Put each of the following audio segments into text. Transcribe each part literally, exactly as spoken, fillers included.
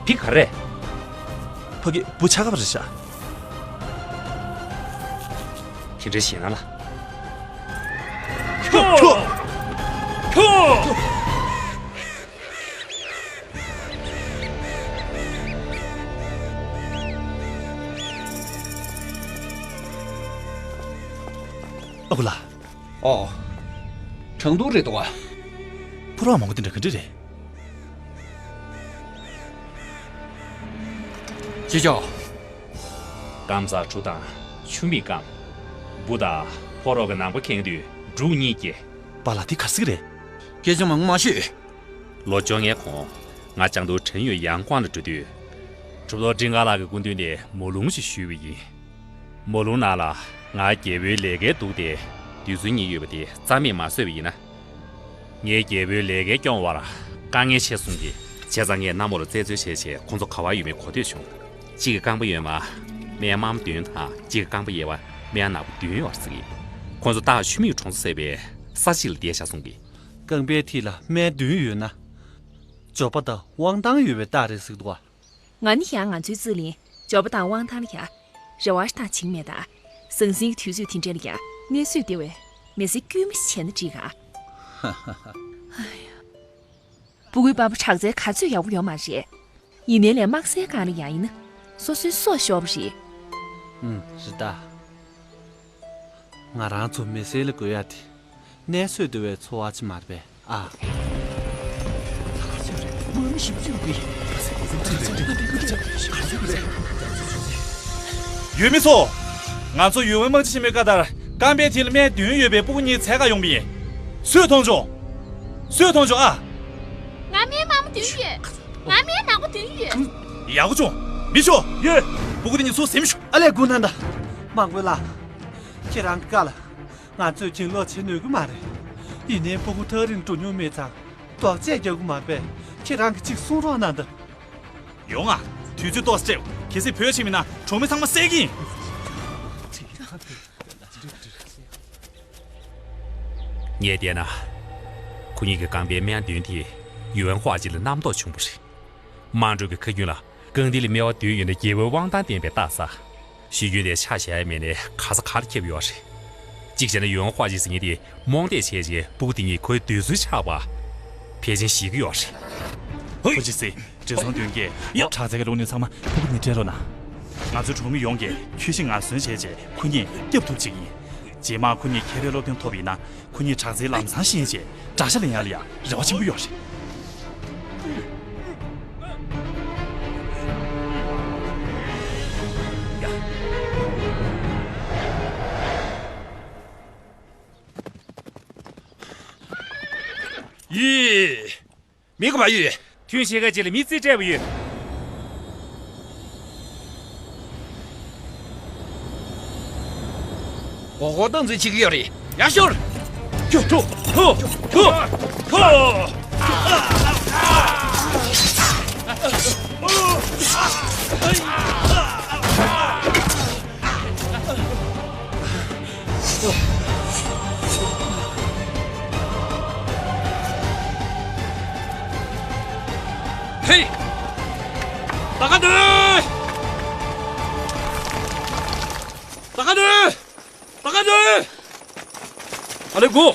འདི་ག་རེད། ཕ་གི་བུ་ཆ་ག་པ་རེད་ཤག་དེ་འདྲ་ཞེད་སྣང་ལ། ཁྱོ། ཁྱོ། ཁྱོ། ཨ་ཁུ་ལགས། ཨོ། གྲང་འདུག་རེད་འདུག་ཨ། ཕོ་རོག་མང་པོ་དེ་འདྲ་ག་འདྲ་རེད། ཅི་ཅོ། སྐམ་ས་ཆུ་དང་ཆུ་མིག་སྐམ། བུ་དང་ཕོ་རོག་གི་ནང་པ་ཁེངས་དུས་འབྲུག་གཉིས་སྐྱེ། པཱ་ལགས་དེ་ག་རེ་ཟེར་གི་རེད། སྐད་ཆ་མང་པོ་མ་ཤོད། ལོ་བཅོ་ལྔའི་གོང་ང་ལྕང་རྡོ་བྲན་ཡོད་ཡང་ཀོང་ལ་འགྲོ་དུས། གྲུབ་ཐོབ་སྤྲིན་དཀར་ལགས་ཀྱི་སྐུ་མདུན་ནས་མོ་ལུང་ཞིག་ཞུས་པ་ཡིན། མོ་ལུང་ནང་ལ་ང་རྒྱལ་པོའི་ལས་ཀའི་དུག་དེ་རྡུལ་ཚོན་གཉིས་ཡོད་པ་དེ་རྩ་མེད་མ་བཟོས་པ་ཡིན་ན། ངས་རྒྱལ་པོའི་ལས་ཀ་སྐྱོང་བར་དཀའ་ངལ་ཆེ་གསུང་གི། བྱས་ཙང་ངས་གནམ་འོག་ལ་རྩད་འཚོལ་བྱས་བྱས་ཁོང་ཚོ་ག་པར་ཡོད་མེད་གོ་ཐོས་བྱུང་། གཅིག་གི་རྐང་པ་གཡོན་མ་སྨན་དམར་མོ་བདུན་དང་གཅིག་གི་རྐང་པ་གཡས་པ་སྨན་ནག་པོ་བདུན་ཡོད་ཟེར་གི། ཁོང་ཚོ་སྟག་ཆུ་མིག་གྲོང་ཚོ་ཟེར་བའི་ས་གཅིག་ལ་བསྡད་བཞག་གསུང་གི། རྐང་པའི་མཐིལ་ལ་སྨན་བདུན་ཡོད་ན། འབྱོར་པ་དང་དབང་ཐང་ཡོད་པའི་རྟགས་རེད་ཟེར་གི་འདུག་ག་ང་ནི་ཡང་ང་ཚོའི་རྩིས་ལེན་འབྱོར་པ་དང་དབང་ཐང་ལ་ཡང་རེ་བ་ཞིག་བཏང་བྱིན་མེད་ད། ཟང་ཟིང་གི་དུས་ཚོད་དེ་འདྲ་ལ་ཡང་གནས་ཚུལ་དེ་བས་མི་ཚེ་དཀྱུས་མ་ཞིག་བྱས་ན་འགྲིག་ག་ཧ་ཧ་ཧ། ཨ་ཡ། སྤུ་གུའི་པ་ཕ་དྲག་རྩལ་ག་ཚོད་ཡག་པོ་ཡོད་མ་རེད། ཡིན་ནའི་ལས་དམག་སའི་སྒང་ལ་ཡང་ཡིན་ན་སོ་སོའི་སྲོག་ཤོར་བ་རེད། ཨུམ། རེད་ད། ང་རང་ཚོ་མི་སེར་ལ་དགོས་ཡ་དེ་གནས་ཚུལ་འདི་བའི་འཚོ་བ་ཅིག་མ་རེད་པས་ཨ། ཡུལ་མི་ཚོ། ང་ཚོ་ཡུལ་དབང་དམག་སྤྱི་ཆེན་མོའི་བཀའ་ལྟར་རྐང་པའི་མཐིལ་སྨན་བདུན་ཡོད་པའི་སྤུ་གུ་གཉིས་འཚོལ་ག་ཡོང་པ་ཡིན། སུས་མཐོང་བྱུང་། སུས་མཐོང་བྱུང་ཨ། ང་སྨན་དམར་མོ་བདུན་ཡོད། ང་སྨན་ནག་པོ་བདུན་ཡོད། ཡག་པོ་བྱུང་། མི་ཤོག་ཡོད། སྤུ་གུ་དེ་གཉིས་ཚུར་ཟིན་ཤོག་ཨ་ལས་སྐུ་ན་ད། དམག་དཔོན་ལགས། ཁྱེད་རང་གི་བཀའ་ལ། ང་ཚོས་གྱེན་ལོག་བྱེད་ནུས་ཀྱི་མ་རེད། ཡིན་ནའི་སྤུ་གུ་ཐག་རིང་འགྲོ་མྱོང་མེད་ཙང་། རྡོག་རྫིས་རྒྱག་གི་མ་རེད་པས། ཁྱེད་རང་གིས་གཅིག་གསུང་རོགས་གནང་དང་། ཡོང་ང་། དུས་ཚོད་ཏོག་ཙམ་སྤྲད། གལ་སྲིད་བོད་ཕྱིན་མིན་ན་གྲོང་མི་ཚང་མ་བསད་ཀྱི་ཡིན། ངས་བལྟས་ན། ཁོ་གཉིས་ཀྱི་རྐང་པའི་སྨན་བདུན་དེ་ཡུན་ཧྭ་ཅི་ལ་རྣམ་རྟོག་བྱུང་བ་རེད། དམངས་ཁྲོད་ཀྱི་ཁ་རྒྱུན་ལ་རྐང་མཐིལ་ལ་སྨེ་བ་བདུན་ཡོད་ན་རྒྱལ་པོའི་དབང་ཐང་ལྡན་པའི་རྟགས་གསལ། གཞི་རྒྱུ་དེ་ཆ་བཞག་ཡ་མེད་ནའི་ག་ས་ག་ལ་ཁྱབ་ཡོད་རེད། གཅིག་བྱས་ན་ཡུན་ཧྭ་ཅི་ཟེར་མཁན་དེ་རྨོངས་དད་བྱས་རྗེས་སྤུ་གུ་དེ་གཉིས་ཁོའི་འདོད་ཚུལ་ཆགས་པ་ཕལ་ཆེར་ཤེས་ཀྱི་ཡོད་རེད། ཧུ་ཅི་སི། བགྲེས་སོང་བདུན་གྱིས་དྲག་རྩལ་གྱི་བློ་ནུས་ཚང་མ་སྤུ་གུ་གཉིས་སྤྲད་རོགས་གནང་། ང་ཚོའི་གྲོང་མི་ཡོངས་ཀྱིས་ཁྱོད་ཤི་ངར་གསོན་བྱས་རྗེས་ཁོ་གཉིས་སྐྱོབ་ཐུབ་ཅིག་ཡིན། རྗེས་མ་ཁོ་གཉིས་མཁས་པའི་སློབ་སྟོན་ཐོབ་ཡིན་ན། ཁོ་གཉིས་དྲག་རྩལ་ལམ་སང་ཤེས་རྗེས་དགྲ་ཤ་ལེན་ཡ་ལ་ཡང་རེ་བ་ཆེན་པོ་ཡོད་རེད། ཡི། མི་ག་པར་ཡོད། ཐུན་ཤེལ་ཁ་ཅིག་ལ་མི་རྩིས་སྤྲད་པ་ཡོད། མགོ་སྐོར་བཏང་ཚུལ་བྱེད་ཀྱི་ཡོད་རེད། ཡར་ཤོར། ཁྱོ། ཁྱོ། ཁྱོ། ཁྱོ། ཧེ། ད་ག་འདོད། ད་ག་འདོད། ད་ག་འདོད། ཨ་ལེ་གོ།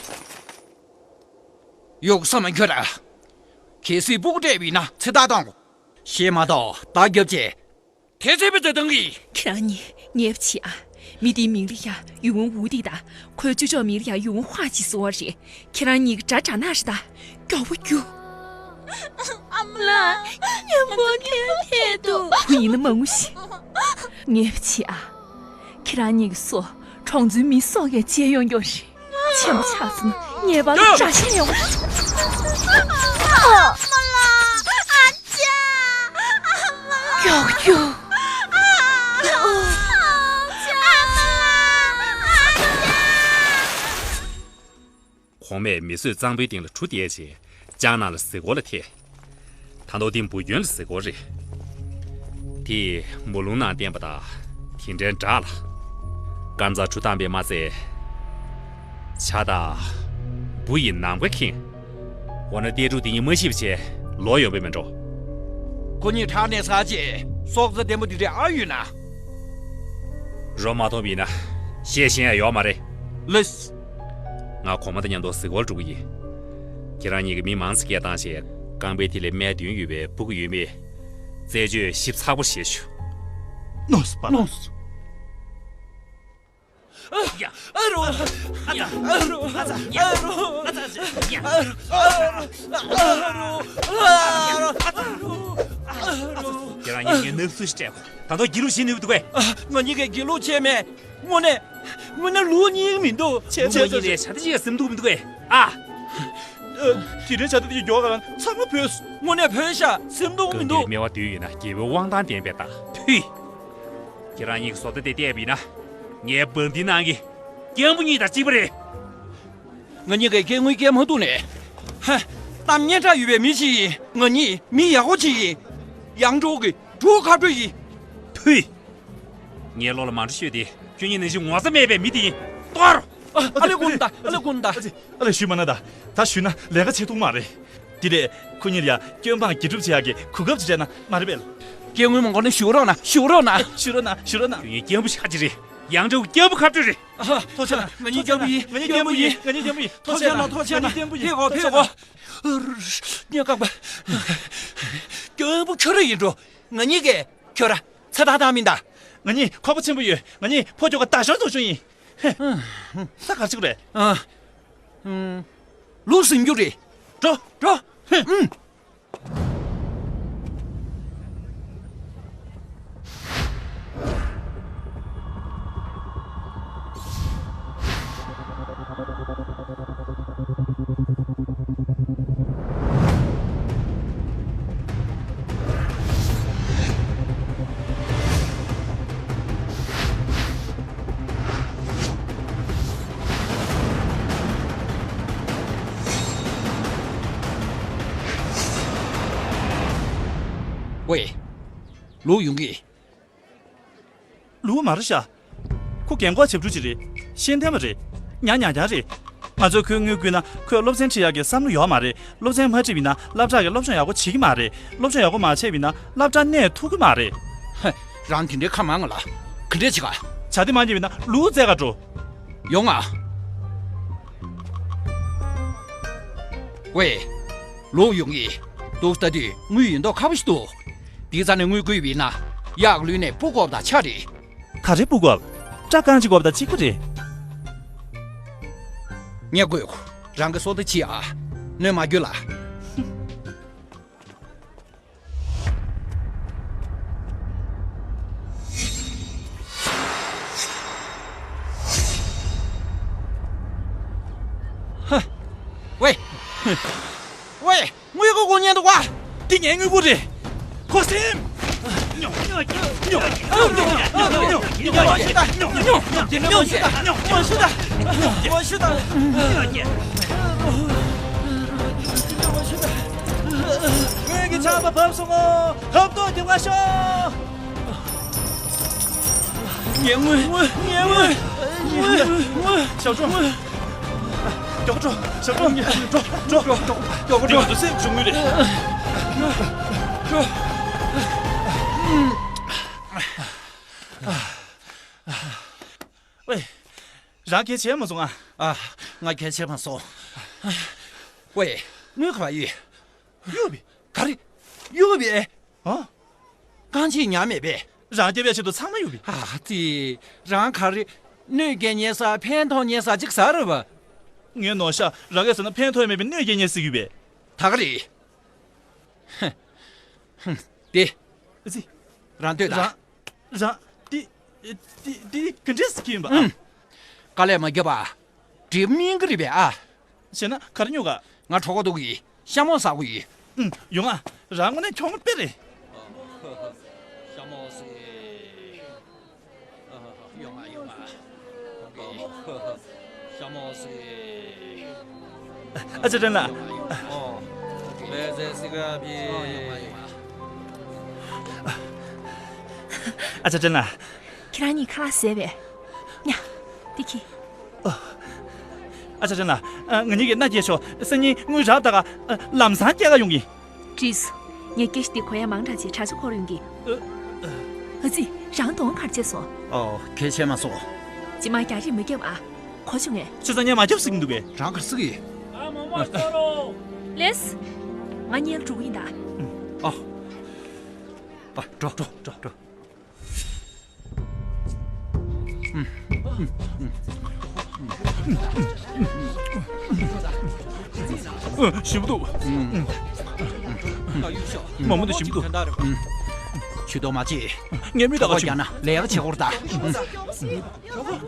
ཡོག་ས་མ་ཁྱོད་ར། གལ་སྲིད་སྤུ་གུ་སྤྲད་པ་ཡིན་ན་ཚེ་ཐར་བཏང་དགོས། ཤེས་མ་གཏོགས་བདག་རྒྱབ་ཅེས། དེ་ཚེ་བེ་ཙེ་དང་གི། ཁྱེད་རང་གཉིས་ངེས་པ་བྱེད་ཨ། མི་དེའི་མིང་ལ་ཡ་ཡུལ་དབང་ཝུ་ཏི་དང་། ཁོའི་ཅོ་ཅོག་མིང་ལ་ཡ་ཡུལ་དབང་ཧྭ་ཅི་ཟེར་བ་རེད། ཁྱེད་རང་གཉིས་ཀྱི་དགྲ་དགྲ་ནག་རེད་ད། མགྱོགས་པོ་རྒྱུགས། ཨ་མ་ལགས། མཉམ་པོ་ཁྱེར་ཐད་དོ། བུ་ཡིན་ན་མ་ངུ་ཤིག་ངེས་པ་བྱེད་ཨ། ཁྱེད་རང་གཉིས་ཀྱི་སྲོག་གྲོང་ཚོའི་མི་སྲོག་གིས་བཅད་ཡོང་རྒྱུ་རེད། ཆེན་པོ་ཆགས་སོང་ན་ངེས་པར་དུ་དགྲ་ཤ་ཉོ། མ་ལ། ཨ་ཅག་ཨ་མ། མགྱོགས་རྒྱུགས། ཨ་ཅག་ཨ་མ། ཨ་ཅག་གོང་མས་མི་གསོད་གཙང་པོའི་སྟེང་ལ་གྲུ་བསྡད་རྗེས་ལྕང་ནག་ལ་གཟིགས་སྐོར་ལ་ཐད། ད་དུང་དེ་འབུ་རྒྱུན་ལ་གཟིགས་སྐོར་རེད། དེ་མོ་ལུང་ནང་བསྟན་པ་དང་དེ་འདྲའི་འདྲ་ལ། དཀར་མཛངས་གྲུ་བཏང་པས་མ་ཚད། བྱ་དང་འབུ་ཡི་ནམ་མཁའ་ཁེངས། འོ་ན་གཏད་ཕྲུག་དེ་གཉིས་མ་ཤི་བ་བྱས་ལོག་ཡོང་པས་མིན་འགྲོ། ཁོ་གཉིས་བྲག་ནས་ཟག་རྗེས་སྲོག་རྩ་བརྟན་པོ་འདི་འདྲའི་ཨ་ཡོད་ན། རོ་མ་ཐོངས་པ་ཡིན་ན་བཤད་ཤེས་ཡ་ཡོད་མ་རེད། ལགས། ང་གོང་མ་དང་མཉམ་དུ་གཟིགས་སྐོར་འགྲོ་གི་ཡིན། ཁྱེད་རང་གཉིས་ཀྱིས་མི་མང་ཙམ་སྐད་བཏང་བྱས་རྐང་པའི་མཐིལ་ལ་སྨད་བདུན་ཡོད་པའི་སྤུ་གུ་ཡོད་མེད་རྩད་གཅོད་ཞིབ་ཚགས་པོ་བྱེད་ཤོག། ནོས་པ་ལ། ནོས། ཨ་རོ། ཨ་རོ། ཨ་རོ། ཨ་རོ། ཨ་རོ། ཨ་རོ། ཁྱེད་རང་གཉིས་ངའི་ནགས་སུ་སྤྲད་གོ། ད་དུང་སྒྱིད་ལུག་བྱེད་ནུས་འདུག་གས། ང་གཉིས་ཀས་སྒྱིད་ལུག་བྱས་མེད། དངོས་གནས། དངོས་གནས་ལུག་གཉིས་མི་འདུག་ཆེ་ཆེ་ལུག་གཉིས་ལས་བྱ་དེ་ཅིག་སེམས་སྡུག་མི་འདུག་གས། ཨ། དེ་རིང་བྱ་དེ་དེ་མགྱོགས་ག་ཚང་མ་བུད། དངོས་གནས་བུད་ཤག་སེམས་སྡུག་མི་འདུག་སྨེ་བ་བདུན་ཡོད་ན་རྒྱལ་པོའི་དབང་ཐང་ལྡན་པའི་རྟགས། ཐུས། ཁྱེད་རང་གཉིས་ཀྱི་བཟོ་ལྟ་དེ་བལྟས་པ་ཡིན་ན། ངའི་འབངས་འདི་ནང་གི་སྐྱེས་བུ་གཉིས་དང་གཅིག་པ་རེད། ང་གཉིས་ཀས་སྐྱེ་དངུལ་སྐྱེལ་མ་ཐུབ་ནས། ཧ། གཏམ་སྙན་གྲགས་ཡོད་པའི་མི་ཞིག་ཡིན། ང་གཉིས་མི་ཡག་པོ་ཅིག་ཡིན། ཡང་ཀྲོའུ་གི་གྲུ་ཁ་སྤྲོད་ཡིན། ཐུས། ངའི་བློ་ལ་མ་འགྲོ་ཤོད་དེ་ཁྱོད་གཉིས་ནང་བཞིན་ངོ་ཚ་མེད་པའི་མི་དེ་ཡིན། གཏོར། ཨ་ལེ་ཀུན་ད། ཨ་ལེ་ཀུན་ད། ཨ་ཙི། ཨ་ལེ་ཞུས་མ་ན་ད། ད་ཞུས་ན་ལས་ཀ་བྱེད་ཐུབ་མ་རེད། དེ་ལས་ཁོ་གཉིས་ལ་ཡ་སྐྱོན་སྤང་དགེ་སྒྲུབ་བྱེད་ཡག་གི་གོ་སྐབས་ཅིག་སྤྲད་ན་མ་རེད་པས། སྐྱེ་དངོས་མང་པོ་ནི་བཞུགས་རོགས་གནང་། བཞུགས་རོགས་གནང་། བཞུགས་རོགས་གནང་། བཞུགས་རོགས་གནང་། ཁྱོད་གཉིས་སྐྱེན་པོ་ཤ་ཅིག་རེད། ཡང་ཀྲོའུ་སྐྱེན་པོ་ཁ་སྤྲོད་རེད། ཐོག་ཆ་ན། ང་གཉིས་སྐྱོན་པོ་ཡིན། ང་གཉིས་སྐྱོན་པོ་ཡིན། ང་གཉིས་སྐྱོན་པོ་ཡིན། ཐོག་ཆ་ན། ཐོག་ཆ་ན། ང་གཉིས་སྐྱོན་པོ་ཡིན། ཕེབས་གོ། ཕེབས་གོ། སྙན་ཁག་པ། སྐྱོན་པོ་ཁྱོད་རང་ཡིན་འགྲོ། ང་གཉིས་ཀས་ཁྱོད་ར་ཚེ་ཐར་ཐར་མིན་ད། ང་གཉིས་ཁོག་པ་ཆེན་པོ་ཡོད། ང་གཉིས་ཕོ་ཁྱོ་ག་ད་ཞོར་བཟོ་ཆུང་ཡིན། ཧེ། ད་ག་རེ་བྱེད་དགོས་རེད། ཨ། ལུག་ཟིན་རྒྱུ་རེད། འགྲོ། འགྲོ། ཧེ། ཨུམ། ཝེ། ལུག་ཡོང་གི། ལུག་མ་རེད་ཤག་ཁོ་རྒན་གོག་བྱབས་ཕྲུག་ཅིག་རེད། ཤེས་ལྡན་པ་རེད། ཉག་ཉག་རྐྱང་རེད། ང་ཚོས་ཁོའི་དངུལ་བསྐུར་ན་ཁོས་སློབ་ཚན་ཁྲིད་ཡག་གི་བསམ་བློ་ཡོད་མ་རེད། སློབ་ཚན་མ་ཁྲིད་པ་ཡིན་ན་སློབ་གྲྭ་གི་སློབ་སྦྱོང་ཡག་པོ་བྱེད་ཀྱི་མ་རེད། སློབ་སྦྱོང་ཡག་པོ་མ་བྱས་པ་ཡིན་ན་སློབ་གྲྭ་གནས་ཐུབ་ཀྱི་མ་རེད། ཧ། རང་དེ་འདྲའི་ཁ་མང་ང་ལ། ག་འདྲས་བྱེད་ག་བྱ་དེ་མ་ཉེས་པ་ཡིན་ན་ལུག་བཙལ་ག་འགྲོ། ཡོང་ང་། ཝེ། ལུག་ཡོང་གི། འདུག་ལྟ་དུས་དངུལ་ཡོད་མདོག་ཁ་པོ་ཞིག་འདུག་དེའི་རྩ་ནས་དངུལ་བསྐུར་བ་ཡིན་ན་གཡག་ལུས་ནས་སྤུ་གོ་བ་དང་ཆ་རེད། ག་རེ་སྤུ་གོ་བ། སྐྲ་རྐང་གཅིག་གོ་བ་དང་གཅིག་པ་རེད། ངས་བསྐུར། རང་གི་སོ་ད་ཕྱིས་ཨ། གནོད་མ་སྐྱེལ་ལ། ཧ། ཝེ། ཝེ། དངུལ་སྒོར་སྒོར་ཉན་འདུག་བ། འདི་ངའི་དངུལ་སྒོར་རེད། ཁོ་སེམས། ངོས་ཀྱི་ཆར་པ་བབས་སོང་ངོ་། ཧབ་ཐོག་འདི་བ་ཤོག་ངའི་དངུལ། ངའི་དངུལ། ངའི་དངུལ། ཞའོ་ཀྲུའུ། མགྱོགས་པོ་འགྲོ། ཞའོ་ཀྲུའུ། འགྲོ། འགྲོ། མགྱོགས་པོ་འགྲོ། འདི་ང་ཚོ་སེམས་བྱུང་ངུས་རེད། ཝེ། རང་གལ་ཆེ་མ་སོང་ཨ། ཨ། ང་གལ་ཆེ་མ་སོང་། ཝེ། དངུལ་ག་པར་ཡོད། གཡུག་པས། ག་རེ། གཡུག་པས། ཨ། རྐང་རྗེས་ཉར་མེད་པས། རང་སྐྱེ་བའི་ཆེད་དུ་ཚང་མ་གཡུག་པས། ཨ་ཙི། རང་ག་རེ། གནོད་སྐྱེལ་ཉེ་ས་ཕན་ཐོགས་ཉེ་ས་ཅིག་ཟ་རེད་པ། ངའི་ནོར་ཤག་རང་གིས་ཟ་ན་ཕན་ཐོགས་མེད་པའི་གནོད་སྐྱེལ་ཉེ་ས་གཡུག་པས། ད་ག་རེད། ཧ། ཧ། དེ། ཨ་ཙི། རང་ལྟོས་དང་། རང་། རང་། དེ། དེ། དེ་ག་འདྲས་སེ་ཡིན་པ། ཨུམ། དཀའ་ལས་མ་བརྒྱབ་པ། འགྲིག་མིན་གི་རེད་པས་ཨ། བྱས་ན་ག་རེ་ཉོ་ག་ང་གྲོད་ཁོག་ལྟོགས་ཀྱི་ཡིན། ཤ་མོག་ཟ་དགོས་ཡིན། ཨུམ། ཡོང་ཨ། རང་དངོས་གནས་གྱོང་དཔེ་རེད། ཤ་མོག་ཟོས། ཡོང་ཨ། ཡོང་ཨ། ཤ་མོག་ཟོས། ཨ་ཅག་ཀྲེན་ལགས། ཨ་ཅག་ཀྲེན་ལགས། ཁྱེད་རང་གཉིས་ཁ་ལག་ཟས་པས། ཉ། འདི་ཁྱེར། ཨ་ཅག་ཀྲེན་ལགས། ང་གཉིས་ཀྱིས་མནའ་སྐྱེལ་ཆོག་སང་ཉིན་དངུལ་རག་ད་ག་ལམ་སང་སྐྱེལ་ག་ཡོང་གི། འགྲིགས་སོང་། ངས་སྐད་ཆ་འདི་གོ་ཡ་མང་དྲགས་བྱས་དྲ་ཆ་འཁོར་ཡོང་གི། ཨ་ཙི། རང་གདོང་ག་རེ་བྱས་སོང་། ཨོ། གལ་ཆེ་མ་སོང་། རྗེས་མ་རྒྱག་རེས་མ་བརྒྱབ་ཨ། གོ་བྱུང་ངས། ཁྱེད་ཚང་ངས་མ་བརྒྱབ་ཟེར་གྱི་འདུག་གས། རང་ག་རེ་ཟེར་གྱི། ལེས། ང་གཉིས་འགྲོ་གི་ཡིན་ད། ཨ། ཨ། འགྲོ་འགྲོ་འགྲོ་འགྲོ། ཞིམ་པོ་འདུག་མ་མོ་འདི་ཞིམ་པོ་འདུག་ཇུས་གཏོགས་མ་བྱེད། ངས་མི་ད་ག་ཆུ་ཡང་ན་ལས་ཀ་བྱེད་སྐོར་ད།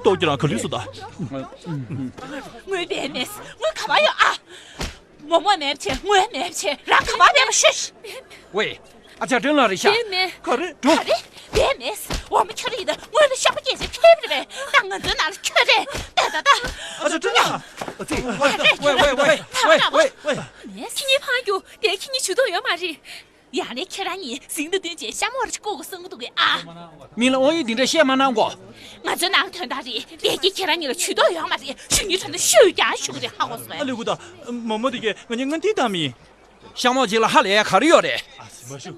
ལྟོ་གྱི་རང་ག་ལུས་སུ་ད། དངུལ་བས་མེད། དངུལ་ག་པར་ཡོད་ཨ། མོ་མོ་མེད་བྱས་དངུལ་མེད་བྱས་རང་ག་པར་མེད་པ་ཤོད། ཝེ། ཨ་ཅག་ཀྲེན་ལགས་རེད་ཤག་བས་མེད། ག་རེ། འགྲོ། ག་རེ། བས་མེད། འོ་མ་ཁྱོད་རེད་ཡིན་ད་དངུལ་ལ་ཤོག་པ་སྐྱེས་བྱས་ཁྱེད་རེད་པས། ད་ང་ཚོའི་ནང་ལ་ཁྱོད་རེད་ད་ད་ད། ཨ་ཅག་ཀྲེན་ལགས། ཨ་ཙི། ཝེ་ཝེ་ཝེ་ཝེ་ཝེ། ཁྱེད་གཉིས་ཕར་རྒྱུགས། དེ་ཁྱེད་གཉིས་ཇུས་གཏོགས་ཡོད་མ་རེད། ཡང་ནས་ཁྱེད་རང་གཉིས་ཟིང་ད་བསྟུན་བྱས་ཤ་མོ་ར་ཅིག་བསྐུར་དགོས་བསམ་གྱི་འདུག་གས་ཨ། མི་ལ་དབང་ཡོད་འདི་འདྲ་བཤད་མ་གནང་གོ། ང་ཚོའི་ནང་དོན་དག་རེད། དེ་གྱིས་ཁྱེད་རང་གཉིས་ལ་ཇུས་གཏོགས་ཡོད་མ་རེད། ཞུ་ཉིན་དྲན་ན་ཤོད་ཀྱང་ཞུ་གི་རེད། ཧ་གོ་སོང་ངས། ཨ་ལེ་གུ་ད། མོ་མོ་དེ་གས་ང་གཉིས་སྔོན་ཐིག་བཏང་མི་ཡིན། ཤ་མོ་གཅིག་ལ་ཧ་ལས་ཡ་ག་རེ་ཡོད་རེད།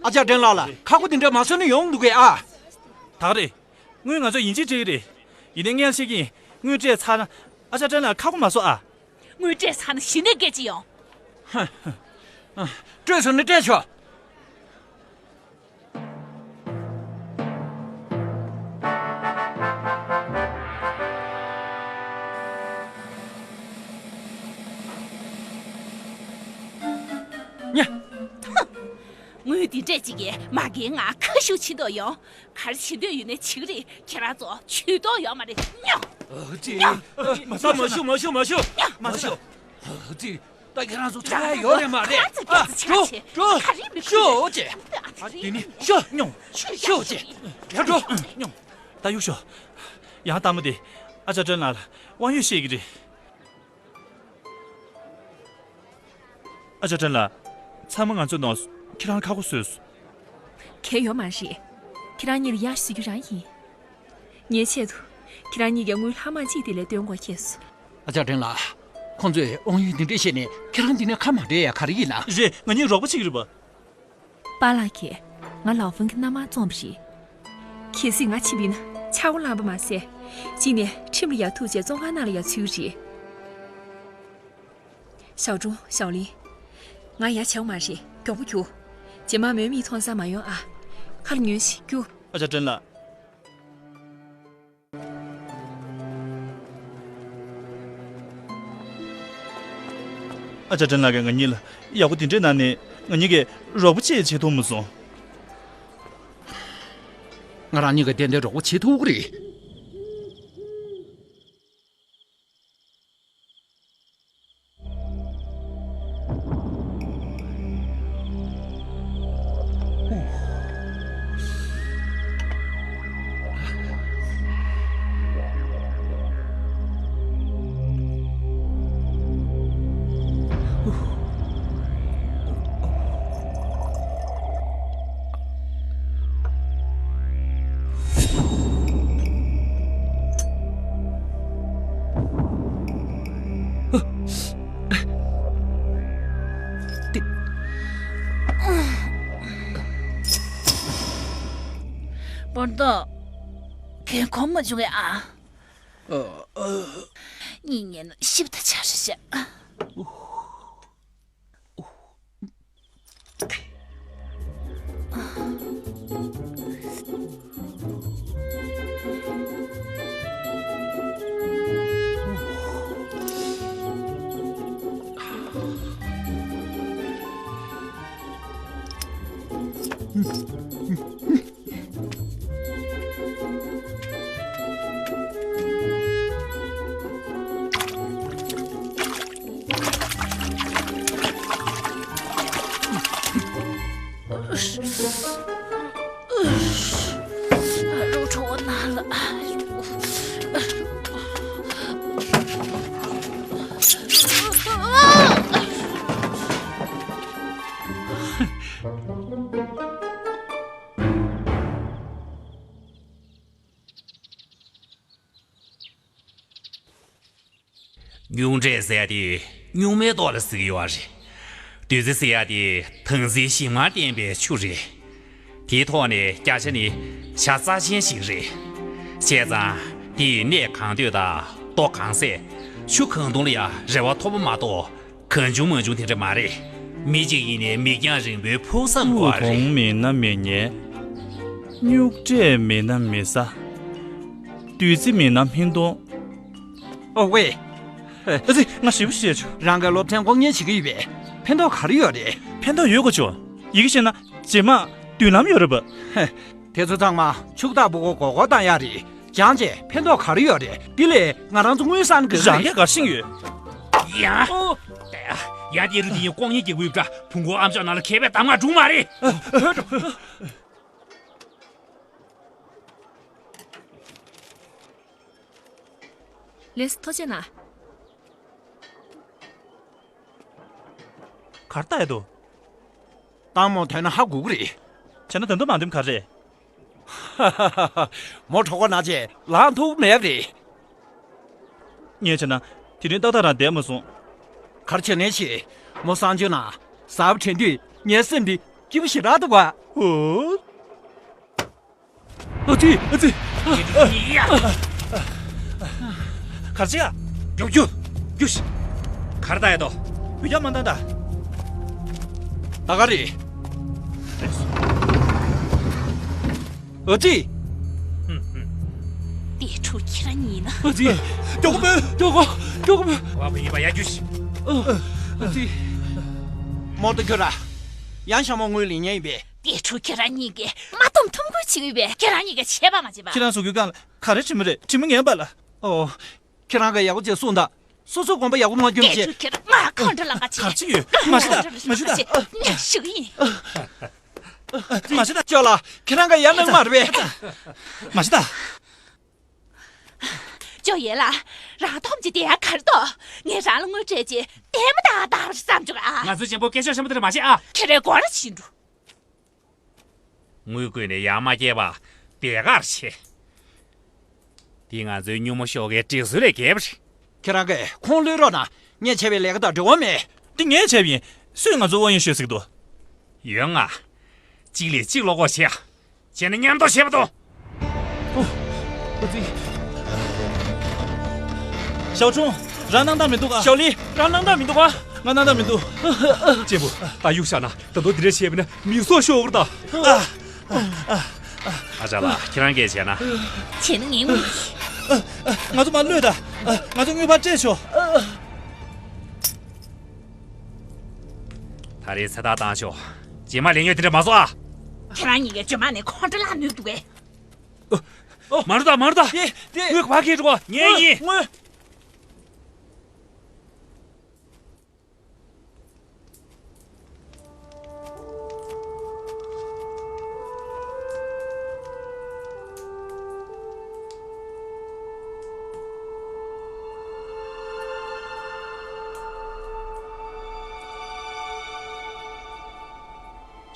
ཨ་ཅག་ཀྲེན་ལགས་ལ་ཁ་ཁོ་འདི་འདྲ་མ་བཟོས་ན་ཡོང་འདུག་གས་ཨ། ད་རེད། དངུལ་ང་ཚོ་ཡིན་གཅིག་སྤྲད་ཀྱི་རེད། ཡིན་ནའི་སྔོན་ལ་བཤད་ཀྱི་ཡིན། དངུལ་སྤྲད་ཚར་ན་ཨ་ཅག་ཀྲེན་ལགས་ཁ་ཁོ་མ་བཟོ་ཨ། དངུལ་སྤྲད་ཚར་ན་གཞི་ནས་སྐད་ཅིག་ཡོང་། སྤྲོད་ཚར་ན་སྤྲད་ཆོག་ཉ། དངུལ་འདི་འདྲས་ཅིག་གིས་མ་རྒན་ང་ཁ་ཤུགས་ཆེ་མདོག་ཡོང་། ག་རེ་བྱེད་འདོད་ཡོད་ནའི་བྱེད་ཀྱི་རེད། ཁྱེད་རང་ཚོ་ཇུས་གཏོགས་ཡོད་མ་རེད། ཉོ། ཨ་ཙི། ཉོ། མ་ཤོ་མ་ཤོ་མ་ཤོ་མ་ཤོ། ཉོ། མ་ཤོ། ཨ་ཙི། ད་ཁྱེད་རང་ཚོ་ཚ་ཡ་ཡོད་རེད་མ་རེད། ཨ་ཙི། ཨ་ཙི། འགྲོ་འགྲོ། ག་རེ་མི་ཤོ་ཅེ། དེ་ནི་ཤོ། ཉོ། ཤོ་ཅེ། ཡར་འགྲོ། ཉོ། ད་གཡུག་ཤོག་ཡང་ལྟད་མོ་དེ་ཨ་ཅག་ཀྲེན་ལགས་ལ་དབང་ཡོད་བཤད་ཀྱི་རེད། ཨ་ཅག་ཀྲེན་ལགས། ཚང་མ་ང་ཚོའི་ནང་ཁྱེད་རང་ཁ་ཁོ་བཟོས་སོང་། གལ་ཡོད་མ་རེད། ཁྱེད་རང་གཉིས་ལ་ཡ་ཞུ་རྒྱུ་རང་ཡིན། ངའི་ཆེད་དུ་ཁྱེད་རང་གཉིས་ཀྱི་དངུལ་ལྷག་མ་གཅིག་དེ་ལས་བཏོན་དགོས་ཁེལ་སོང་། ཨ་ཅག་ཀྲེན་ལགས། ཁོང་ཚོས་དབང་ཡོད་འདི་འདྲས་བཤད་ནས་ཁྱེད་རང་འདི་ནས་ཁ་མ་བྲལ་ཡ་ག་རེ་ཡིན་ན། རེད། ང་གཉིས་རོགས་པ་བྱེད་ཀྱི་རེད་པ། པཱ་ལགས་ཀྱིས་ང་ལའོ་ཧྥུང་གི་མནའ་མར་བཙོངས་པ་རེད། གལ་སྲིད་ང་ཕྱིན་པ་ཡིན་ན་ཆག་སྒོ་ལངས་པ་མ་ཟད། གཅིག་ནས་ཁྲིམས་ལ་ཡ་ཐུག་བྱས་བཙོན་ཁང་ནང་ལ་ཡ་ཚུད་ཀྱི་རེད། ཞའོ་ཀྲུང་། ཞའོ་ལིན། ང་ཡ་བྱེད་དགོས་མ་རེད། མགྱོགས་པོ་རྒྱུགས། རྗེས་མ་མོའི་མིག་མཐོང་ས་མ་ཡོང་ཨ། ཁ་ལ་ཉོན་ཞིག་རྒྱུགས། ཨ་ཅག་ཀྲེན་ལགས། ཨ་ཅག་ཀྲེན་ལགས་ཀྱིས་ང་གཉིས་ལ་ཡག་པོ་དེ་འདྲས་གནང་ནས་ང་གཉིས་ཀྱིས་རོགས་པ་ཅིག་བྱེད་ཐུབ་མ་སོང་། ང་རང་གཉིས་ཀྱིས་ཏན་ཏན་རོགས་པ་བྱེད་ཐུབ་ཀྱི་རེད། བོར་ཏོ། རྒན་གོམས་མ་བྱུང་ངས་ཨ། ཨ། ཨ། གཉིད་ཉལ་ན་ཞིབ་ཏུ་ཆ་ཤ་ཤ། སྨྱུག་འབྲས་ཟེར་ཡ་དེ་སྨྱུག་མའི་ཏོག་ལ་ཟེར་གྱི་ཡོད་རེད། བདུད་རྩི་ཟེར་ཡ་དེ་དྭངས་རྩིའི་ཞིམ་མངར་ལྡན་པའི་ཆུ་རེད། དེའི་ཐོག་ནས་བརྒྱ་ཆ་ནི་ཤ་རྩ་ཆེན་ཞིག་རེད། བྱས་ཙང་དེ་ཡི་གནས་གང་འདོད་དང་ལྟོ་གང་ཟད། ཆུ་གང་འཐུང་ལ་ཡང་རེ་བ་མཐོ་པོ་མ་གཏོགས། གང་བྱུང་མང་བྱུང་དེ་འདྲ་མ་རེད། མི་གཅིག་ཡིན་ནའི་མིག་རྒྱང་རིང་པོའི་ཕུགས་བསམ་དགོས་པ་རེད། དབུགས་གཏོང་མིན་ན་མི་ཉལ། སྨྱུག་འབྲས་མིན་ན་མི་ཟ། བདུད་རྩི་མིན་ན་སྨན་གཏོང་། ཨོ་ཝེ། ཨ་ཙི། ང་ཞེ་པོ་ཞེད་བྱུང་། རང་གི་སློབ་ཚན་ལྐོག་ཉན་བྱེད་ཀྱི་ཡོད་པས་ཕན་ཐོགས་ག་རེ་ཡོད་རེད། ཕན་ཐོགས་ཡོད་དགོས་བྱུང་། ཡི་གེ་ཤེས་ན་རྗེས་མ་མདུན་ལམ་ཡོད་རེད་པ། དེ་ཚོ་ཚང་མ་ཕྱུག་བདག་ཕྲུ་གུ་མགོ་སྐོར་བཏང་ཡག་རེད། སྦྱངས་བྱས་ཕན་ཐོགས་ག་རེ་ཡོད་རེད། དེ་ལས་ང་རང་ཚོ་དངུལ་བསགས་ན་ག་རེ་རང་རེད། གས་གར་ཤིང་ཡོད། ཡ། ཨོ། ཡ་དེ་རུ་དེ་ཡིན་ལྐོག་ཉན་རྒྱག་གི་ཡོད་པ་འདྲ། བུ་མགོ་ཨམ་ཅོག་ནང་ལ་མཁས་པའི་གདམས་ངག་སྒྲུང་མ་རེད། ལགས་སོ། ཐུགས་རྗེ་གནང་། གར་ལྟ་ཡ་འདུག། སྟག་མོ་ཐོན་ན་ཧ་གོ་གི་རེད། བྱས་ན་ད་དུང་མ་འདེམས་ག་རེད། མོ་གྲོད་ཁོག་ན་བྱས་ལངས་ཐུབ་མེད་པ་རེད། ངས་བྱས་ན་དེ་རིང་ཏག་ཏག་རང་བསྡད་མ་སོང་། གར་བྱས་ནས་ཤེས། མོ་གསང་སྤྱོད་ན་གཟའ་པ་དྲན་དུས་ངའི་སེམས་འདི་སྐྱིད་པོ་ཞེ་དྲག་འདུག་ག། ཨོ། ཨ་ཙི། ཨ་ཙི། ཡ། གར་ཅི་ཡ། རྒྱུག་རྒྱུག་རྒྱུག་ཤི། གར་ལྟ་ཡ་དོ། བུ་རྒྱ་མ་འདང་ད། ད་ག་རེད། ཨ་ཙི། ཏེ་ཕྲུག་ཁྱེད་རང་ཉིད་ན། ཨ་ཙི། མགྱོགས་པོ། མགྱོགས་པོ། མགྱོགས་པོ། བ་བུ་ཡིན་པ་ཡ་རྒྱུག་ཤི། ཨ་ཙི། མོ་ཏོ་ཁྱོད་ར། ཡང་ཞྭ་མོ་དངུལ་ལེན་མཁན་ཡིན་པས། ཏེ་ཕྲུག་ཁྱེད་རང་གཉིས་ཀས་མ་འཐུམ་འཐུམ་དགོས་བྱེད་ཀྱི་ཡོད་པས། ཁྱེད་རང་གཉིས་ཀས་བྱས་པ་མ་བྱས་པ། ཁྱེད་རང་ཚོ་གི་སྒང་ལ་ག་རེ་བྱེད་མི་རེད། དྲི་མ་ངན་པ་ལ། ཨོ། ཁྱེད་རང་གིས་ཡག་པོ་བྱས་གསུངས་དང་། སོ་སོའི་དགོངས་པ་ཡག་པོ་མ་འཁྱོངས་ཀྱི། ཁྱེད་ཁྱེད་ང་ཁོང་ཁྲོ་ལངས་ཀ་བྱེད། ག་ཅི་ཡོད། མ་ཤི་ད། མ་ཤི་ད། ངས་ཞུ་གི་ཡིན། མ་ཤི་ད། ཅོ་ལགས། ཁྱེད་རང་གིས་ཡར་གནང་མ་རེད་པས། མ་ཤི་ད། ཅོ་ཡེ་ལགས། རང་འཐོམ་གྱི་དེ་ཡང་གར་ཏོ། ངས་རང་ལ་དངུལ་སྤྲད་ཀྱི་ལྟད་མོ་ལྟ་ལྟ་བར་བསམ་བྱུང་ཨ། ང་ཚོའི་གཅེན་པོ་སྐད་ཤོད་ཤོད་མ་དེ་འདྲ་མ་བྱེད་ཨ། ཁྱེད་རའི་སྒོ་ར་ཕྱིན་འགྲོ། དངུལ་བརྐུས་ནས་ཡར་མ་སྐྱེལ་བ་དེ་གར་ཆེ། དེ་ང་ཚོའི་སྨྱུག་མ་ཤོག་གའི་སྒྲིག་སྲོལ་ལས་འགལ་བ་རེད། ཁྱེད་རང་གིས་ཁོང་གློད་རོགས་གནང་། ངས་བྱས་པའི་ལས་ཀ་དང་འབྲེལ་བ་མེད། འདི་ངས་བྱས་པ་ཡིན། སུས་ང་ཚོ་ཨོ་ཡིན་ཤོད་ཟེར་གྱི་འདུག། ཡོན་ང་། གཅིག་ལས་གཅིག་བློ་ཁོག་ཆེ་ཡ། བྱས་ན་མཉམ་དུ་བྱེད་པ་དང་། ཨོ། ཨོ་ཙི། ཞའོ་ཁྲུང་། རང་སྣང་དག་མི་འདུག་ག། ཞའོ་ལི། རང་སྣང་དག་མི་འདུག་ག། ང་སྣང་དག་མི་འདུག། གཅེན་པོ། ད་གཡུག་བཞག་ན་ད་དུང་འདི་འདྲ་བྱས་པ་ན་མི་སྲོག་ཤོར་གི་རེད་ད། ཨ་ཅག་ལགས། ཁྱེད་རང་གིས་བྱས་ན། བྱས་ན་ངས་ངུ། ང་ཚོ་མར་གློད་དང་། ང་ཚོ་དངུལ་ཕར་སྤྲད་ཆོག། ད་རེས་ཚེ་ཐར་བཏང་ཆོག། རྗེས་མ་ལས་ཉོན་དེ་འདྲ་མ་བཟོ་ཨ། ཁྱེད་རང་གཉིས་ཀས་རྗེས་མ་ནས་ཁོང་ཁྲོ་ལངས་ནུས་འདུག་གས། ཨོ། མ་རུ་ད། མ་རུ་ད། དེ་དེ། དངུལ་ག་པར་འཁྱེར་འགྲོ་ག། ངས་ཡིན། དངུལ།